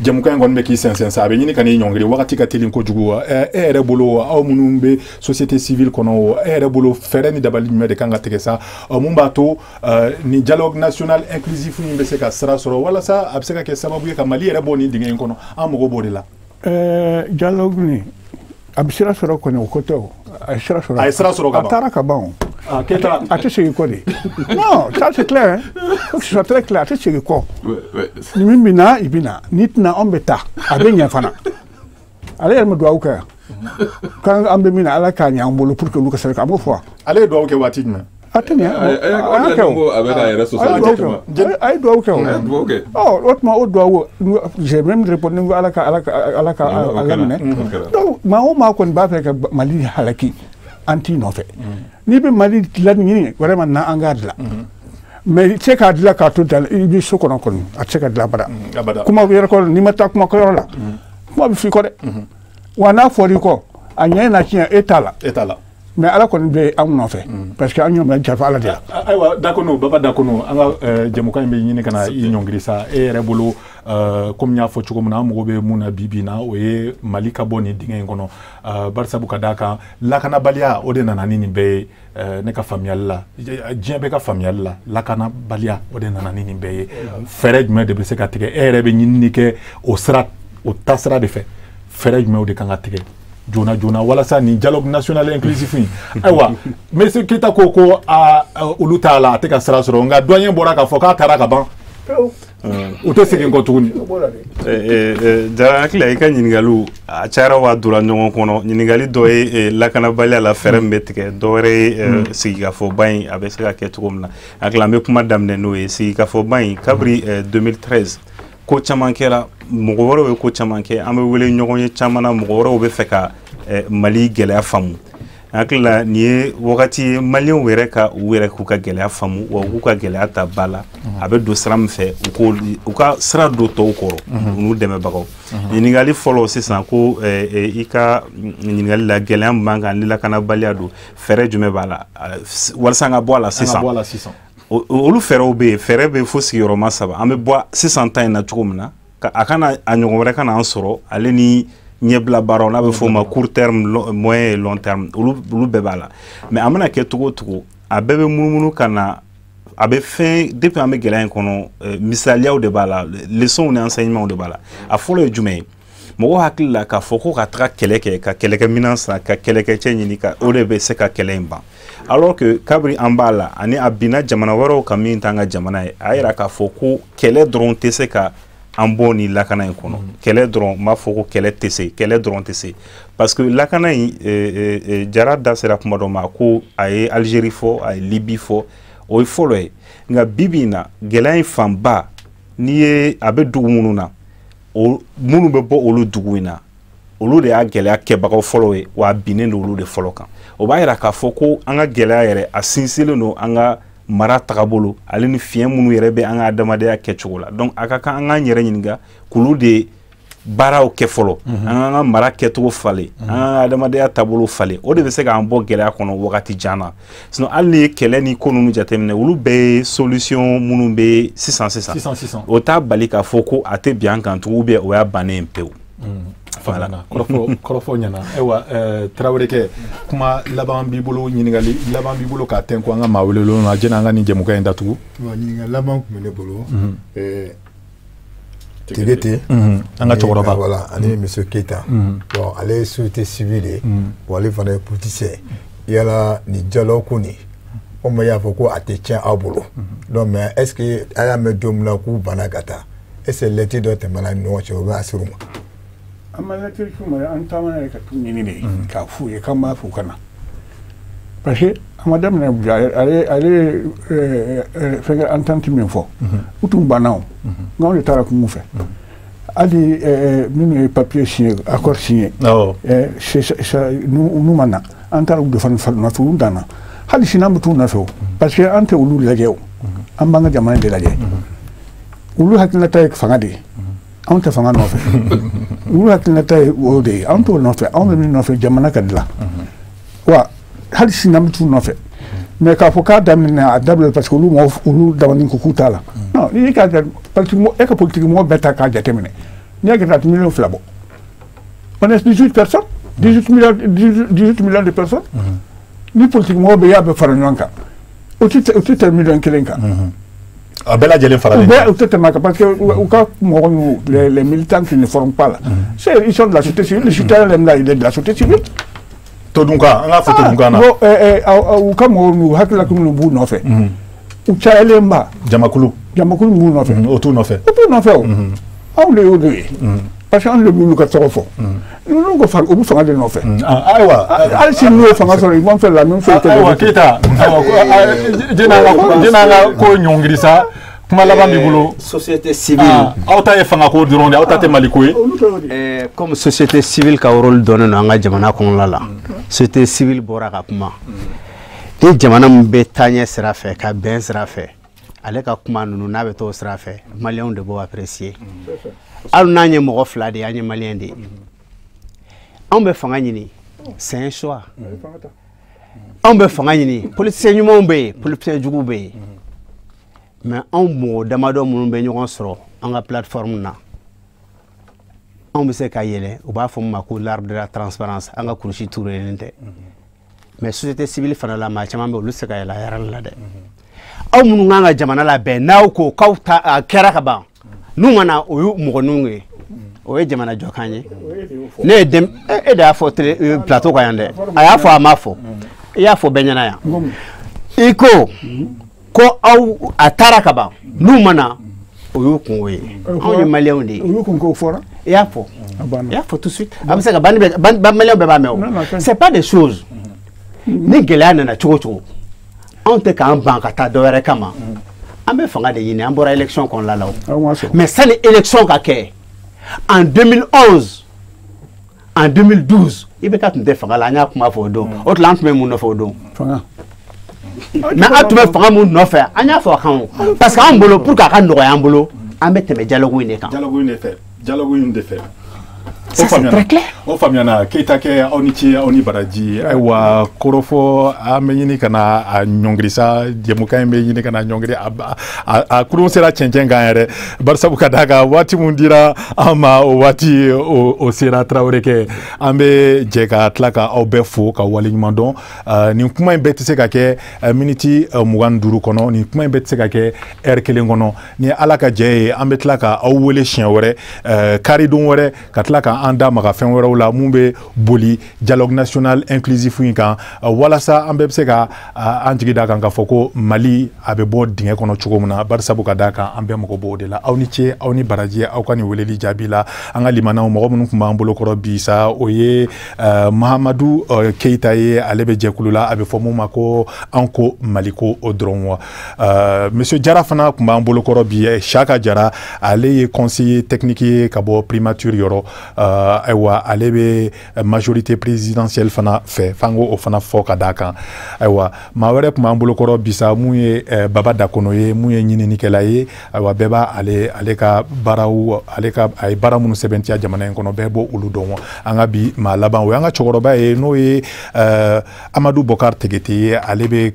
jɛmukan in kɔni bɛ k'i sɛnsɛn sa, a bɛ ɲini ka n'i ɲɔngiri, wagati ka teli kojugu. E yɛrɛ bolo, aw minnu bɛ société civile kɔnɔ, e yɛrɛ bolo, fɛɛrɛ ni dabali jumɛn de kan ka tigɛ sa, mun b'a to nin dialogue national inclusif in bɛ se ka sira sɔrɔ, walasa a bɛ se ka kɛ sababu ye ka Mali yɛrɛ bɔ nin dingɛ in kɔnɔ? An mago b'o de la. Dialogue nin, a bɛ sira sɔrɔ kɔni, o ko tɛ. O a ye sira sɔrɔ. A ye sira sɔrɔ ka A ban. taara ka ban o. Ah, Keyita. A tɛ segin kɔ de. Non, ça c'est clair, hein, faut que ce soit très clair, a tɛ segin kɔ. Ni min bɛ na, i bɛ na, n'i tɛna, anw bɛ taa, a bɛ ɲɛ fana. Ale yɛrɛ ma dugawu kɛ yan k'an an bɛ min na, Ala k'a ɲɛ an bolo pour que olu ka se ka, a m'o fɔ wa? Ale ye dugawu kɛ waati jumɛn? A tɛ ɲɛ. A A y'a kɛ o. a bɛ k'a yɛrɛ sɔsɔ. A ye dugawu kɛ o. A ye dugawu kɛ o. A ye dugawu kɛ. Ɔ, o tuma, o dugawu, j'ai même répondu ko Ala ka Ala ka Ala ka O a kɛra, laminɛ. o kɛra. Donc maa o maa kɔni b'a fɛ ka Mali halaki, an t'i nɔfɛ. N'i bɛ Mali dilanni ɲini, vraiment, na an k'a dilan. Mais i tɛ se k'a dilan k'a to dan i bɛ so kɔnɔ kɔni, a tɛ se ka dilan abada. Abada. Kuma yɛrɛ kɔrɔ, n'i ma taa kuma kɛyɔrɔ la, kuma bɛ f'i kɔ dɛ. Wa n'a fɔr'i kɔ, a ɲɛ n'a tiɲɛ, e t'a la. E t'a la. Mais Ala kɔni bɛ anw nɔfɛ, parce que an ɲɔ bɛ janfa Ala de la. Ayiwa, Dakono, Baba Dakono, an ka jɛmukan in bɛ ɲini ka na i ɲɔngiri sa. E yɛrɛ bolo, komi n y'a fɔ cogo min na, an mago bɛ mun na bi bi in na, o ye Mali ka bɔ nin dingɛ in kɔnɔ, barisabu ka d'a kan, lakanabaliya, o de nana ni nin bɛɛ ye. Ne ka faamuyali la, diɲɛ bɛɛ ka faamuyali la, lakanabaliya, o de nana ni nin bɛɛ ye. Fɛɛrɛ jumɛn de bɛ se ka tigɛ? E yɛrɛ bɛ ɲinini kɛ o sira, o taasira de fɛ. Fɛɛrɛ jumɛnw de kan ka tigɛ joona joona walasa nin dialogue national inclusif in? Ayiwa, monsieur Keyita ko a olu t'a la, a tɛ ka sira sɔrɔ, nka doyen bɔra k'a fɔ k'a taara ka ban, u tɛ segin kɔ tuguni. Jara, hakili la, i ka ɲininkaliw a cayara wa donna ɲɔgɔn kɔnɔ. Ɲininkali dɔ ye lakanabaliya la fɛɛrɛ min bɛ tigɛ, dɔ wɛrɛ ye sigikafɔba in, a bɛ se ka kɛ cogo min na. Hakili, an bɛ kuma daminɛ n'o ye, sigikafɔba in, kabiri 2013, ko caman kɛra, mɔgɔ wɛrɛw ye ko caman kɛ, an bɛ wele ɲɔgɔn ye caman na, mɔgɔ wɛrɛw bɛ fɛ ka Mali gɛlɛya faamu. Hakili la nin ye wagati ye maliyɛnw yɛrɛ ka u yɛrɛ k'u ka gɛlɛya faamu, wa u k'u ka gɛlɛya ta ba la. A bɛ don sira min fɛ, u ka sira don tɔw kɔrɔ, u n'u dɛmɛbagaw. Ɲininkali fɔlɔ sisan ko i ka ɲininkali la, gɛlɛya min b'an kan ni lakanabaliya don, fɛɛrɛ jumɛn b'a la walasa an ka bɔ a la sisan? Olu fɛɛrɛw bɛ yen, fɛɛrɛ bɛ fo sigiyɔrɔma 3. An bɛ bɔ sisan ta in na cogo min na, a kana a ɲɔgɔn wɛrɛ kana an sɔrɔ, ale ni ɲɛbila baaraw n'a bɛ f'o ma court terme, moyen et long terme, olu bɛɛ b'a la. Mais a mana kɛ cogo o cogo, a bɛɛ bɛ munumunu ka na, a bɛ fɛn depuis an bɛ gɛlɛya in kɔnɔ, misaliyaw de b'a la, leçons ni enseignements de b'a la. A fɔlɔ ye jumɛn ye? Mɔgɔw hakili la k'a fɔ ko ka taga kɛlɛ kɛ, ka kɛlɛkɛminɛn san, ka kɛlɛkɛcɛ ɲini, ka o de bɛ se ka kɛlɛ in ban. Alors que kabiri an b'a la, ani a binna jamana wɛrɛw kan min t'an ka jamana ye, a yira k'a fɔ ko kɛlɛ dɔrɔn tɛ se ka an bɔ ni lakana in kɔnɔ. Kɛlɛ dɔrɔn, n b'a fɔ ko kɛlɛ tɛ se, kɛlɛ dɔrɔn tɛ se, parce que lakana in, Jara da sera kuma dɔ ma ko a ye Algérie fɔ, a ye Libye fɔ, o ye fɔlɔ ye. Nka bi bi in na, gɛlɛya in fanba, n'i ye a bɛ dugu minnu na, o minnu bɛ bɔ olu dugu in na, olu de y'a gɛlɛya kɛbagaw fɔlɔ ye, wa a binnen don olu de fɔlɔ kan. O b'a yira k'a fɔ ko an ka gɛlɛya yɛrɛ a sinsinlen don an ka mara tagabolo, ale ni fiɲɛ minnu yɛrɛ bɛ an ka adamadenya kɛcogo la. Donc a ka kan an k'an yɛrɛ ɲininka k'olu de baaraw kɛ fɔlɔ, an k'an ka mara kɛcogo falen, an k'an ka adamadenya taabolo falen, o de bɛ se k'an bɔ gɛlɛya kɔnɔ wagati jan na. Sinon hali n'i ye kɛlɛ ni ko ninnu jateminɛ, olu bɛɛ ye solution minnu bɛ sisan sisan, o t'a bali k'a fɔ ko a tɛ bin an kan tugun, ou bien o y'a bannen ye pewu. Voilà, kɔrɔfɔ ɲɛna. Ayiwa, Tarawele kɛ, kuma laban b'i bolo, ɲininkali laban b'i bolo k'a tɛnku an ka maa welelenw na, jɛnni an ka nin jɛmukan in datugu. Ɲininkali laban tun bɛ ne bolo. Tegete, an ka cɛkɔrɔba. Voilà, ani monsieur Keita. Bon, ale ye société civile ye, bon ale fana ye politicien. Yala nin dialogue ko nin, komi i y'a fɔ ko a tɛ tiɲɛ aw bolo. Donc mais est ce que a y'a mɛn don min na k'u banna ka taa, est ce que lettre dɔ tɛmɛna ni ɲɔgɔn cɛ, o bɛ a ser'u ma? An ma lettre c'u ma, an taamana ye ka t'u ɲini de k'a f'u ye k'an b'a f'u ka na, parce que a ma daminɛ bi. Ale fɛnkɛ entente min fɔ, u tun banna o, nka anw de taara kungo fɛ. Hali minnu ye papier signé, accord signé, n'u ma na, an taara u de fana nɔfɛ, u danna. Hali sini an bɛ t'u nɔfɛ o, parce que an tɛ olu lajɛ o, an b'an ka jamana de lajɛ. Olu hakilinata ye fanga de ye, anw tɛ fanga nɔfɛ. Olu hakilinata ye o de ye, anw t'o nɔfɛ. Anw bɛ min nɔfɛ, jamana ka dilan. Wa hali sini an bɛ t'u nɔfɛ. Mais k'a fɔ k'a daminɛ, a dabila parce que olu mɔgɔ olu dabali ko k'u t'a la. Non, n'i k'a politique, e ka politique mɔgɔ bɛɛ ta k'a jateminɛ, n'i y'a kɛ a tɛ miliyɔn 2 bɔ. On est 18 personnes, 18 millions, 18 millions de personnes. Ni politique mɔgɔ bɛɛ y'a bɛɛ fara ɲɔgɔn kan, o tɛ tɛmɛ miliyɔn 1 kan. A bɛɛ lajɛlen faralen. U tɛ tɛmɛ a kan, parce que u ka mɔgɔ ninnu, les militants qui ne forment pas là, ils sont de la société civile. Le citoyen lambda, il est de la société civile. Todunkan, an k'a fɔ todunkan na. U ka mɔgɔw ninnu, hakilila minnu b'u nɔfɛ, u cayalenba. Jamakulu. Jamakulu b'u nɔfɛ. O t'u nɔfɛ. O t'u nɔfɛ o. Anw de y'o de ye. Parce que anw de b'olu ka tɔgɔ fɔ. Ninnu ko u bɛ fanga de nɔfɛ. Ayiwa. Hali sini n'u ye fanga sɔrɔ, ils vont faire la même chose. Ayiwa Keita, jɛnni an ka ko ɲɔngiri sa. Kuma laban b'i bolo. Société civile. Aw ta ye fangako dɔrɔn de, aw ta tɛ Maliko ye. Comme société civile ka rôle dɔnnen don an ka jamana kɔnɔna la, société civile bɔra ka kuma. Ni jamana min bɛ taaɲɛ sira fɛ, ka bɛn sira fɛ, ale ka kuma ninnu n'a bɛ t'o sira fɛ, maliyɛnw de b'o apprécier. Hali n'an ye mɔgɔ 2 de ye, an ye maliyɛn de ye. Anw bɛ fanga ɲini, c'est un choix. Anw bɛ fanga ɲini, politicien ɲumanw bɛ yen, politicien juguw bɛ yen. Mais anw mɔgɔ damadɔ minnu bɛ ɲɔgɔn sɔrɔ an ka plateforme na, anw bɛ se ka yɛlɛ, u b'a fɔ min ma ko l'arbre de la transparence, an ka kurusi turulen tɛ. Mais société civile fana la, maa caman bɛ olu tɛ se ka yɛlɛ a yɛrɛ la dɛ. Aw minnu kan ka jamana labɛn, n'aw ko k'aw ta a kɛra ka ban, n'u ma na, o y'u mɔgɔninw ye, o ye jamana jɔkan ye. Ne ye den e de y'a fɔ télé plateau kan yan dɛ, a y'a fɔ a m'a fɔ, i y'a fɔ bɛɛ ɲɛna yan. I ko ko aw a taara ka ban, n'u ma na, o y'u kungo ye. Anw ye maliyɛnw de ye. O y'u kungo fɔra. I y'a fɔ. I y'a fɔ tout de suite. A bɛ se ka ban, maliyɛnw bɛɛ b'a mɛn o. C'est pas des choses. Ni gɛlɛya nana cogo o cogo, anw tɛ k'an ban ka taa dɔ wɛrɛ kama. An bɛ fanga de ɲini, an bɔra élection kɔnɔna la o. Mais sani élection ka kɛ, en 2011, en 2012, IBK tun tɛ fanga la, an y'a kuma fɔ o don. O tila an tun bɛ mun nɔfɛ o don? Fanga. Mais an tun bɛ fanga mun nɔfɛ, an y'a fɔ a kan o. Parce que an bolo, pour que a ka nɔgɔya an bolo, an bɛ tɛmɛ dialogue in de kan. Dialogue in de fɛ. Dialogue in de fɛ. Ça, c'est très clair. O faamuyana. Keyita kɛ, aw ni ce, aw ni baraji. Ayiwa, kɔrɔfɔ an bɛ ɲini ka na a ɲɔngiri sa, jɛmukan in bɛ ɲini ka na ɲɔngiri, a kurun sera cɛncɛn kan yɛrɛ, barisabu ka d'a kan waati mun dira an ma, o waati o sera. Tarawele kɛ, an bɛ jɛ ka tila ka aw bɛɛ fo ka waleɲuman dɔn. Nin kuma in bɛɛ tɛ se ka kɛ miniti 25 kɔnɔ, nin kuma in bɛɛ tɛ se ka kɛ ɛri kelen kɔnɔ. Ni Ala ka jɛ ye, an bɛ tila ka aw wele siɲɛ wɛrɛ, karidon wɛrɛ, ka tila ka an da maga fɛn wɛrɛw la mun bɛ boli dialogue national inclusif in kan, walasa an bɛɛ bɛ se ka an jigi da kan k'a fɔ ko Mali a bɛ bɔ dingɛ kɔnɔ cogo min na, barisabu ka d'a kan an bɛɛ mago b'o de la. Aw ni ce, aw ni baraji, aw ka nin weleli jaabi la. An ka limanaw, mɔgɔ minnu tun b'an bolokɔrɔ bi sa, o ye Mahamadu Keyita ye, ale bɛ jɛkulu la a bɛ fɔ mun ma ko an ko Maliko o dɔrɔn wa. Monsieur Jara fana tun b'an bolokɔrɔ bi, Saka Jara, ale ye conseiller technique ye ka bɔ primature yɔrɔ. Ayiwa, ale bɛ majorité présidentielle fana fɛ, f'an k'o fana fɔ ka d'a kan. Ayiwa, maa wɛrɛ tun b'an bolokɔrɔ bi sa, mun ye Baba Dakono ye, mun ye ɲininikɛla ye. Ayiwa, bɛɛ b'a ale ka baaraw, ale ka a ye baara minnu sɛbɛntiya jamana in kɔnɔ, bɛɛ b'o olu dɔn. An ka bi maa laban, o y'an ka cɛkɔrɔba ye, n'o ye Amadu Bɔkari Tegete ye, ale bɛ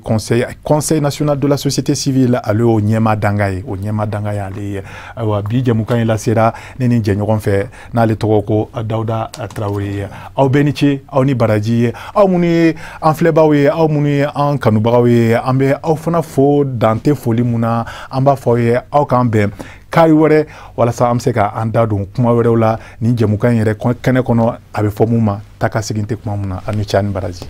conseil national de la société civile, ale y'o ɲɛmaa danga ye, o ɲɛmaa danga ye ale ye. Ayiwa, bi jɛmukan in lasera ne ni jɛɲɔgɔn fɛ, n'ale tɔgɔ ko Dawuda Tarawele ye. Aw bɛɛ ni ce, aw ni baraji ye, aw minnu ye an filɛbaaw ye, aw minnu ye an kanubagaw ye, an bɛ aw fana fo dante foli mun na. An b'a fɔ aw ye aw k'an bɛn kari wɛrɛ, walasa an bɛ se ka an da don kuma wɛrɛw la nin jɛmukan in yɛrɛ kɛnɛ kɔnɔ, a bɛ fɔ mun ma taa ka segin tɛ kuma mun na. Aw ni ce, aw ni baraji.